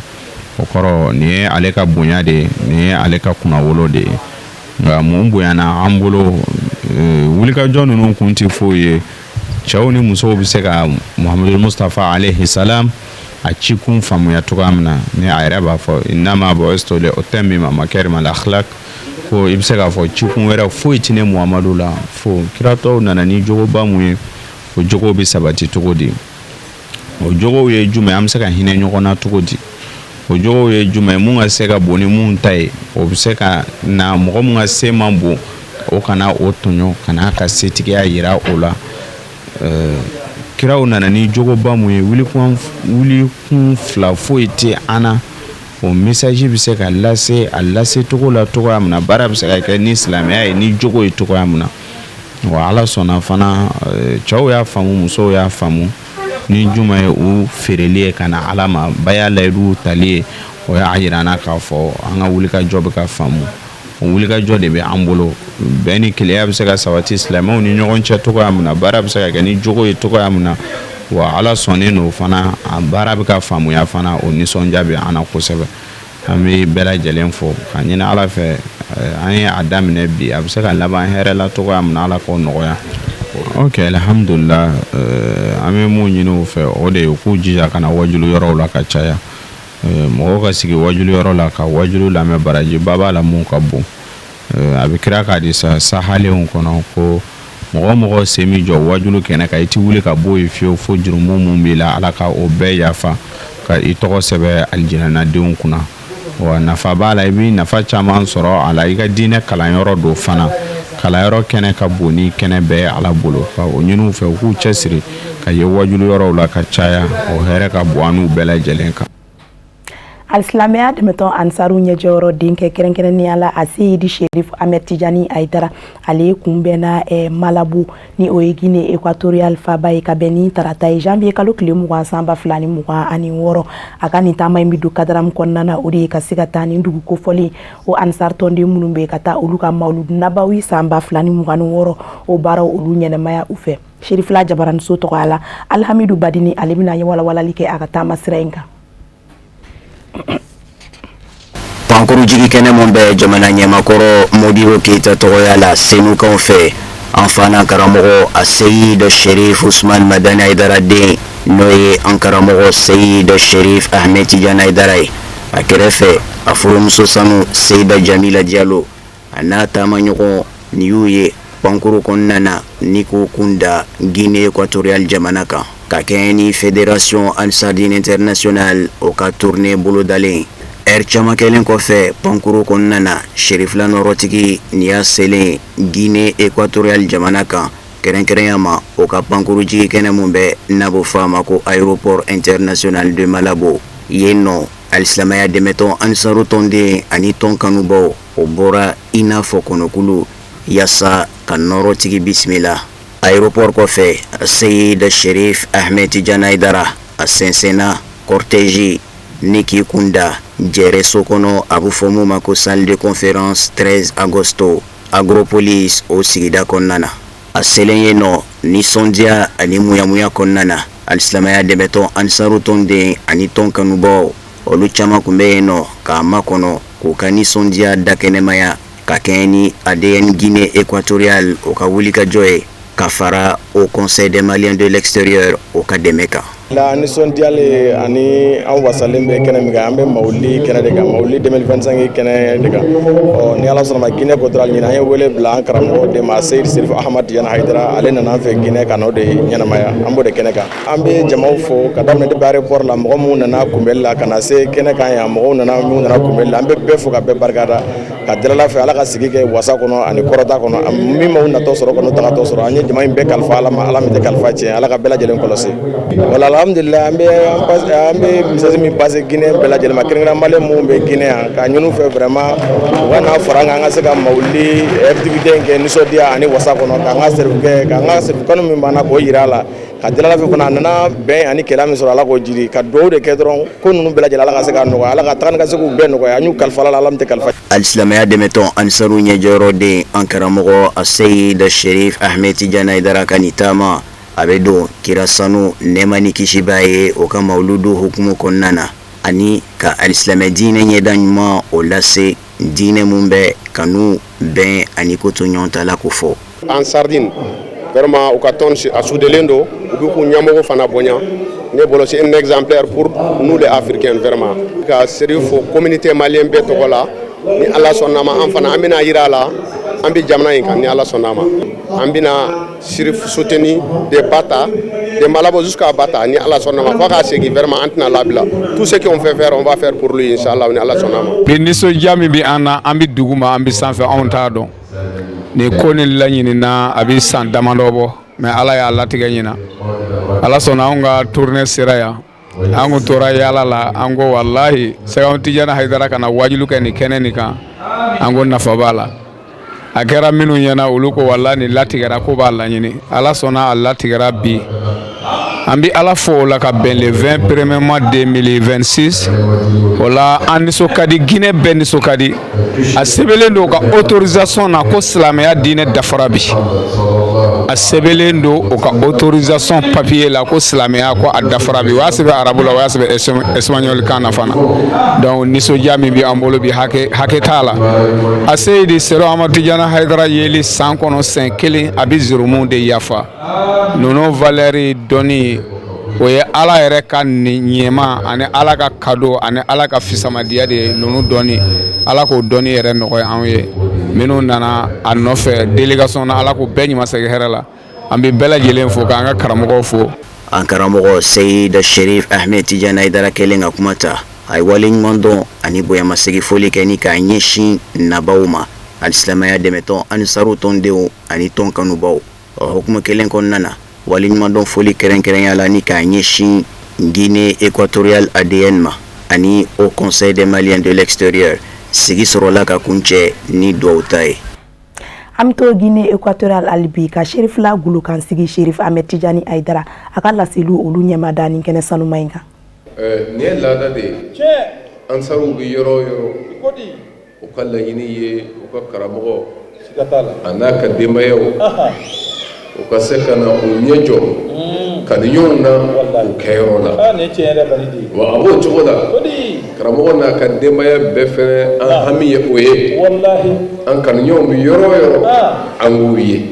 o kɔrɔ nin ye ale ka bonya de ye nin ye ale ka kunnawolo de ye nka mun bonyana an bolo wulikajɔ ninnu kun tɛ foyi ye cɛw ni musow bɛ se ka Muhamadu Mustafa alayhi salam a cikun faamuya cogoya min na ni a yɛrɛ b'a fɔ innama bu'istu li utammima makarima al-akhlaq ko i bɛ se k'a fɔ cikun wɛrɛ foyi tɛ ne Muhamadu la fo kiratɔw nana ni jogoba mun ye o jogow bɛ sabati cogo di o jogow ye jumɛn an bɛ se ka hinɛ ɲɔgɔn na cogo di o jogow ye jumɛn mun ka se ka bon ni mun ta ye o bɛ se ka na mɔgɔ mun ka se man bon o kana o tɔɲɔ ka n'a ka setigiya yira o la kiraw nana ni jogoba mun ye wulikun fila foyi tɛ an na o message bɛ se ka lase a lase cogo la cogoya min na baara bɛ se ka kɛ ni silamɛya ye ni jogo ye cogoya min na wa ala sɔnna fana cɛw y'a faamu musow y'a faamu ni juma ye u feereli ye ka na ala ma baya layidu tali ye o y'a jira an na k'a fɔ an ka wulikajɔ bɛ ka faamu o wulikajɔ de bɛ an bolo bɛn ni kelenya bɛ se ka sabati silamɛw ni ɲɔgɔn cɛ cogoya min na baara bɛ se ka kɛ ni jogo ye cogoya min na wa ala sɔnnen don fana a baara bɛ ka faamuya fana o nisɔndiya bɛ an na kosɛbɛ an bɛ bɛɛ lajɛlen fo ka ɲini ala fɛ an ye a daminɛ bi a bɛ se ka laban hɛrɛ la cogoya min na ala k'o nɔgɔya ok alhamdulila an bɛ mun ɲini u fɛ o de ye u k'u jija ka na wajulu yɔrɔw la ka caya mɔgɔw ka sigi wajulu yɔrɔ la ka wajulu lamɛn barajiba b'a la mun ka bon a bɛ kira ka hadisa sahalenw kɔnɔ ko Mɔgɔ o mɔgɔ sen b'i jɔ wajulu kɛnɛ kan, i tɛ wuli ka bɔ yen fiyewu fo jurumu min b'i la, Ala ka o bɛɛ yafa ka i tɔgɔ sɛbɛn alijinɛnadenw kunna. Wa nafa b'a la, i bɛ nafa caman sɔrɔ a la. I ka diinɛ kalanyɔrɔ don fana, kalanyɔrɔ kɛnɛ ka bon ni kɛnɛ bɛɛ Ala bolo. Ka o ɲini u fɛ, u k'u cɛsiri ka ye wajulu yɔrɔw la ka caya, o hɛrɛ ka bon an n'u bɛɛ lajɛlen kan. Alisilamɛya dɛmɛtɔn Ansaru ɲɛjɔyɔrɔ denkɛ, kɛrɛnkɛrɛnnenya la Aseyidi Sherif Ahmed Tijani Ayidara, ale kunbɛnna Malabo, ni o ye Guinée équatoriale faaba ye, ka bɛn ni tarata ye, janvier kalo tile 20 san 2026. A ka nin taama in bɛ don cadre min kɔnɔna na, o de ye ka se ka taa nin dugu kofɔlen o Ansar tɔnden minnu bɛ ka taa olu ka Mawuludu Nabawi san 2026, o baaraw olu ɲɛnɛmaya u fɛ. Sherifila jabaraniso tɔgɔya la, Alhamidu Badini, ale bɛna walawalali kɛ a ka taama sira in kan. Pankurujigi kɛnɛ min bɛ jamana ɲɛmakɔrɔ Modibo Keyita tɔgɔya la Senukaw fɛ, an fana karamɔgɔ Aseyid Sherif Usman Madani Ayidara den, n'o ye an karamɔgɔ Seyid Sherif Ahmed Tijani Ayidara ye, a kɛrɛfɛ a furumuso sanu Seyida Jamila Jalo, a n'a taamaɲɔgɔn ni y'u ye pankuru kɔnɔna na ni k'u kun da Guinée équatoriale jamana kan, ka kɛɲɛ ni Fédération Ansar-Dine Internationale o ka tournée bolodalen. Ɛri caman kɛlen kɔfɛ pankuru kɔnɔna na, Sherifila nɔrɔtigi nin y'a selen Guinée équatoriale jamana kan, kɛrɛnkɛrɛnya ma o ka pankurujigi kɛnɛ min bɛ n'a bɛ fɔ a ma ko aéroport international de Malabo. Yen nɔ, alisilamɛya dɛmɛtɔn Ansaru tɔnden ani tɔn kanubaw o bɔra i n'a fɔ kɔnɔkulu yaasa ka nɔrɔtigi bisimila. Aéroport kɔfɛ, Seyid Sherif Ahmed Tijani Ayidara a sɛnsɛnna cortège ni k'i kun da jɛrɛso kɔnɔ, a bɛ fɔ mun ma ko salle de conférence 13 agosto, Agropolis o sigida kɔnɔna na. A selen yen nɔ, nisɔndiya ani muyamuya kɔnɔna na, alisilamɛya dɛmɛtɔn Ansaru tɔnden ani tɔn kanubaw olu caman tun bɛ yen nɔ k'a makɔnɔ k'u ka nisɔndiya dakɛnɛmaya, ka kɛɲɛ ni ADN Guinée équatoriale o ka wulikajɔ ye, ka fara Haut Conseil des Maliens de l'extérieur o ka dɛmɛ kan. La nisɔndiyalen ani an wasalen bɛ kɛnɛ min kan, an bɛ mawuli kɛnɛ de kan, mawuli 2025 kɛnɛ de kan. Ɔ ni Ala sɔnna ma, Guinée équatoriale ɲinan, an ye wele bila an karamɔgɔ de ma, Seyid Serif Ahmad Tijani Hayidara. Ale nana an fɛ Guinée ka n'o de ɲɛnamaya, an b'o de kɛnɛ kan. An bɛ jamaw fo ka daminɛ depuis aéroport la, mɔgɔ minnu nana kunbɛli la, ka na se kɛnɛ kan yan, mɔgɔw nana, minnu nana kunbɛli la, an bɛ bɛɛ fo ka bɛɛ barikada, ka deli Ala fɛ, Ala ka sigi kɛ wasa kɔnɔ ani kɔrɔta kɔnɔ, min m'aw natɔ sɔrɔ kɔnɔ tagatɔ sɔrɔ. An ye jama in bɛɛ kalifa Ala ma, Ala min tɛ kalifa tiɲɛ, Ala ka bɛɛ lajɛlen kɔlɔsi. Wala, alhamdulillah, an bɛ message min passer Guinée bɛɛ lajɛlen ma, kɛrɛnkɛrɛn malien minnu bɛ Guinée yan, k'a ɲini u fɛ vraiment u ka n'a fara an kan, an ka se ka mawuli activité in kɛ nisɔndiya ani wasa kɔnɔ, k'an ka sɛrifu k'an ka sɛrifu kanu min b'an na k'o yira a la, ka deli Ala fɛ fana, a nana bɛn ani kɛlɛ min sɔrɔ, Ala k'o jiri, ka dugawu de kɛ dɔrɔn, ko ninnu bɛɛ lajɛlen, Ala ka se k'a nɔgɔya, Ala ka taga ni ka seginw bɛɛ nɔgɔya. An y'u kalifa Ala la, Ala min tɛ kalifa. Alisilamɛya dɛmɛtɔn Ansaru ɲɛjɔyɔrɔden, an karamɔgɔ Aseyid Sherif Ahmed Tijani Ayidara ka nin taama, a bɛ don kira sanu nɛɛma ni kisi b'a ye o ka mawuludu hukumu kɔnɔna na, ani ka alisilamɛ diinɛ ɲɛda ɲuman o lase, diinɛ mun bɛ kanu, bɛn ani ko to ɲɔgɔn ta la ko fɔ. Ansardine vraiment, u ka tɔn a soudelen don, u bɛ k'u ɲɛmɔgɔ fana bonya. Ne bolo, c'est un exemplaire pour nous les Africains vraiment. Ka Serif fo communauté malienne bɛɛ tɔgɔ la. Ni Ala sɔnna ma, an fana an bɛna yira a la an bɛ jamana in kan. Ni Ala sɔnna ma, an bɛna Serif soutenir de Bata, de Malabo jusqu'à Bata. Ni Ala sɔnna ma, fo k'a segin, vraiment an tɛna labila. Tout ce qu'on fait faire, on va faire pour lui, inchallah, ni Ala sɔnna ma. Bi nisɔndiya min bɛ an na, an bɛ dugu ma, an bɛ sanfɛ, anw t'a dɔn. Nin ko nin laɲinina a bɛ san damadɔ bɔ, mais Ala y'a latigɛ ɲina. Ala sɔnna, anw ka tournée sera yan. An kun tora yaala la, an ko walahi, Sɛki Tijani Hayidara ka na wajulu kɛ nin kɛnɛ nin kan, an ko nafa b'a la. A kɛra minnu ɲɛna, olu ko walahi, nin latigɛra ko b'a laɲini. Ala sɔnna, a latigɛra bi. An bɛ Ala fo o la, ka bɛn le 20 premier mois 2026 o la. An nisɔn ka di, Guinée bɛɛ nisɔn ka di. A sɛbɛnlen don u ka autorisation na ko silamɛya diinɛ dafara bi. A sɛbɛnlen don u ka autorisation papier la ko silamɛya ko a dafara bi. O y'a sɛbɛn arabu la, o y'a sɛbɛn espagnol kan na fana. Donc nisɔndiya min bɛ an bolo bi, hakɛ hakɛ t'a la. A Seyidi Sero Amadu Tijani Hayidara yeli san kɔnɔ siɲɛ kelen, a bɛ jurumu de yafa. Ninnu valeur dɔnni, o ye Ala yɛrɛ ka ɲɛma ani Ala ka cadeau ani Ala ka fisamadiya de ye. Ninnu dɔnni, Ala k'o dɔnni yɛrɛ nɔgɔya anw ye. Minnu nana a nɔfɛ délégation na, Ala k'u bɛɛ ɲuman segin hɛrɛ la. An bɛ bɛɛ lajɛlen fo, k'an ka karamɔgɔw fo. An karamɔgɔ Seyid Sherif Ahmed Tijani Hayidara kɛlen ka kuma ta, a ye waleɲuman dɔn ani bonyamasegin foli kɛ ni k'a ɲɛsin nabaw ma, alisilamɛya dɛmɛtɔn Ansaru tɔndenw ani tɔn kanubaw. O hukumu kelen kɔnɔna na, waleɲumandɔn foli kɛrɛnkɛrɛnya la ni k'a ɲɛsin Guinée équatoriale ADN ma ani Haut Conseil des Maliens de l'extérieur, sigi sɔrɔla ka kuncɛ ni dugawu ta ye. An bɛ to Guinée équatoriale hali bi, ka Sherifila golokansigi Sherif Ahmed Tijani Hayidara, a ka laseliw olu ɲɛmada ni kɛnɛ sanuma in kan. Nin ye laada de ye. Ansaruw bɛ yɔrɔ o yɔrɔ, u ka laɲini ye u ka karamɔgɔ a n'a ka denbayaw, u ka se ka na u ɲɛ jɔ kanuɲɔgɔnw na u kɛyɔrɔ la. Wa a b'o cogo la, karamɔgɔ n'a ka denbaya bɛɛ fɛnɛ, an hami ye o ye, an kanuɲɔgɔnw bɛ yɔrɔ o yɔrɔ, an k'u ye.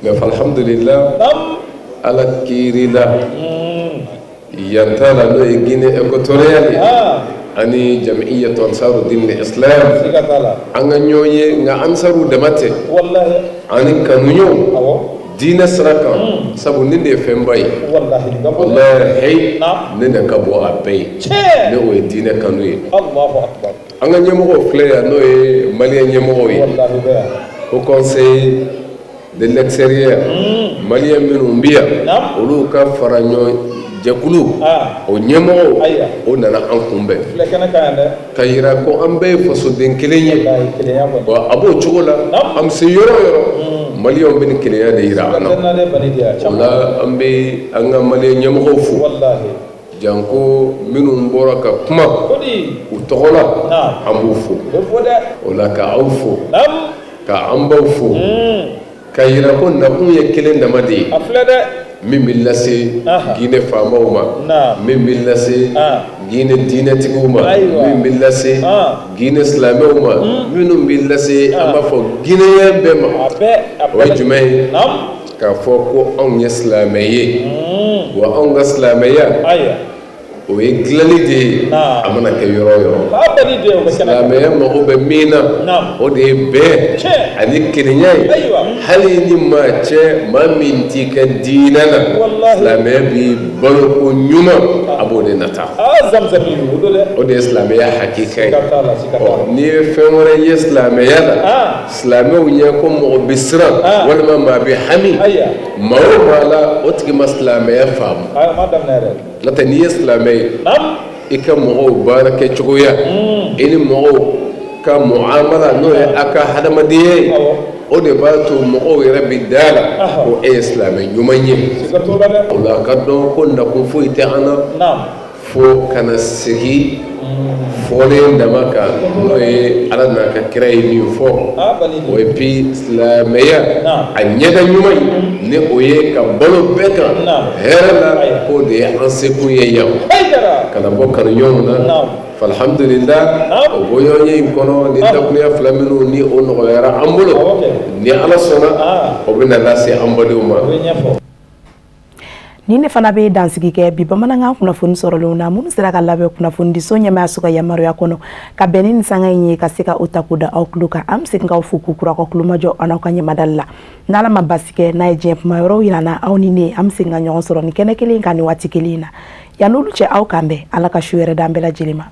Mais alhamdulillah, Ala kiiri la yan ta la, n'o ye Guinée équatoriale ye, ani Jamiyatu Ansaru Din Islam, an ka ɲɔgɔn ye. Nka ansaru dama tɛ, ani kanuɲɔgɔnw diinɛ sira kan, sabu nin de ye fɛnba ye. Walahi, nin de ka bon a bɛɛ ye, ni o ye diinɛ kanu ye. An ka ɲɛmɔgɔw filɛ yan, n'o ye maliyɛn ɲɛmɔgɔw ye, Haut Conseil de l'extérieur, maliyɛn minnu bɛ yan, olu ka fara ɲɔgɔn jɛkulu, o ɲɛmɔgɔw, o nana an kunbɛn ka yira ko an bɛɛ ye fasoden kelen ye. Wa a b'o cogo la, an bɛ se yɔrɔ o yɔrɔ, maliyɛnw bɛ nin kelenya de yira an na. O la, an bɛ an ka maliyɛn ɲɛmɔgɔw fo, janko minnu bɔra ka kuma u tɔgɔ la, an b'u fo. O la, ka aw fo, ka an baw fo, ka yira ko nakun ye kelen dama de ye, min bɛ lase Guinée faamaw ma, min bɛ lase Guinée diinɛtigiw ma, min bɛ lase Guinée silamɛw ma, minnu bɛ lase, an b'a fɔ, Guinéen bɛɛ ma. O ye jumɛn ye? K'a fɔ ko anw ye silamɛ ye, wa anw ka silamɛya, o ye dilanli de ye. A mana kɛ yɔrɔ o yɔrɔ, silamɛya mago bɛ min na, o de ye bɛn ani kelenya ye. Hali ni maa cɛ, maa min t'i ka diinɛ na, silamɛya bi baloko ɲuman, a b'o de nata. O de ye silamɛya hakika ye. Ɔ, n'i ye fɛn wɛrɛ ye silamɛya la, silamɛw ɲɛ ko mɔgɔ bɛ siran walima maa bɛ hami maa o maa la, o tigi ma silamɛya faamu. N'o tɛ, n'i ye silamɛ ye, i ka mɔgɔw baara kɛcogoya, i ni mɔgɔw ka muamala, n'o ye a ka hadamadenya ye, o de b'a to mɔgɔw yɛrɛ bɛ da la ko e ye silamɛ ɲuman ye. O la, ka dɔn ko nakun foyi tɛ an na fo ka na sigi fɔlen dama kan, n'o ye Ala n'a ka kira ye min fɔ o ye. Puis silamɛya a ɲɛda ɲuman ye, ni o ye ka balo bɛɛ kan hɛrɛ la, k'o de ye an sekun ye yan, ka na bɔ kanuɲɔgɔnw na. Alhamdulillah, o bɔɲɔgɔnye in kɔnɔ, ni dakurunya fila minnu ni o nɔgɔyara an bolo, ni Ala sɔnna, o bɛna lase an badenw ma. Ni ne fana bɛ dansigi kɛ bi bamanankan kunnafoni sɔrɔlenw na, minnu sera ka labɛn kunnafonidiso ɲɛmaayaso ka yamaruya kɔnɔ, ka bɛn ni nin sanga in ye, ka se ka o ta k'o da aw tulo kan. An bɛ segin k'aw fo k'u kura ka kulomajɔ an n'aw ka ɲɛmadali la. N'Ala ma basi kɛ, n'a ye diɲɛ kuma yɔrɔw yira n na, aw ni ne, an bɛ segin ka ɲɔgɔn sɔrɔ nin kɛnɛ kelen kan nin waati kelen in na. Yan'olu cɛ, aw k'an bɛn. Ala ka su yɛrɛ d'an bɛɛ lajɛlen ma.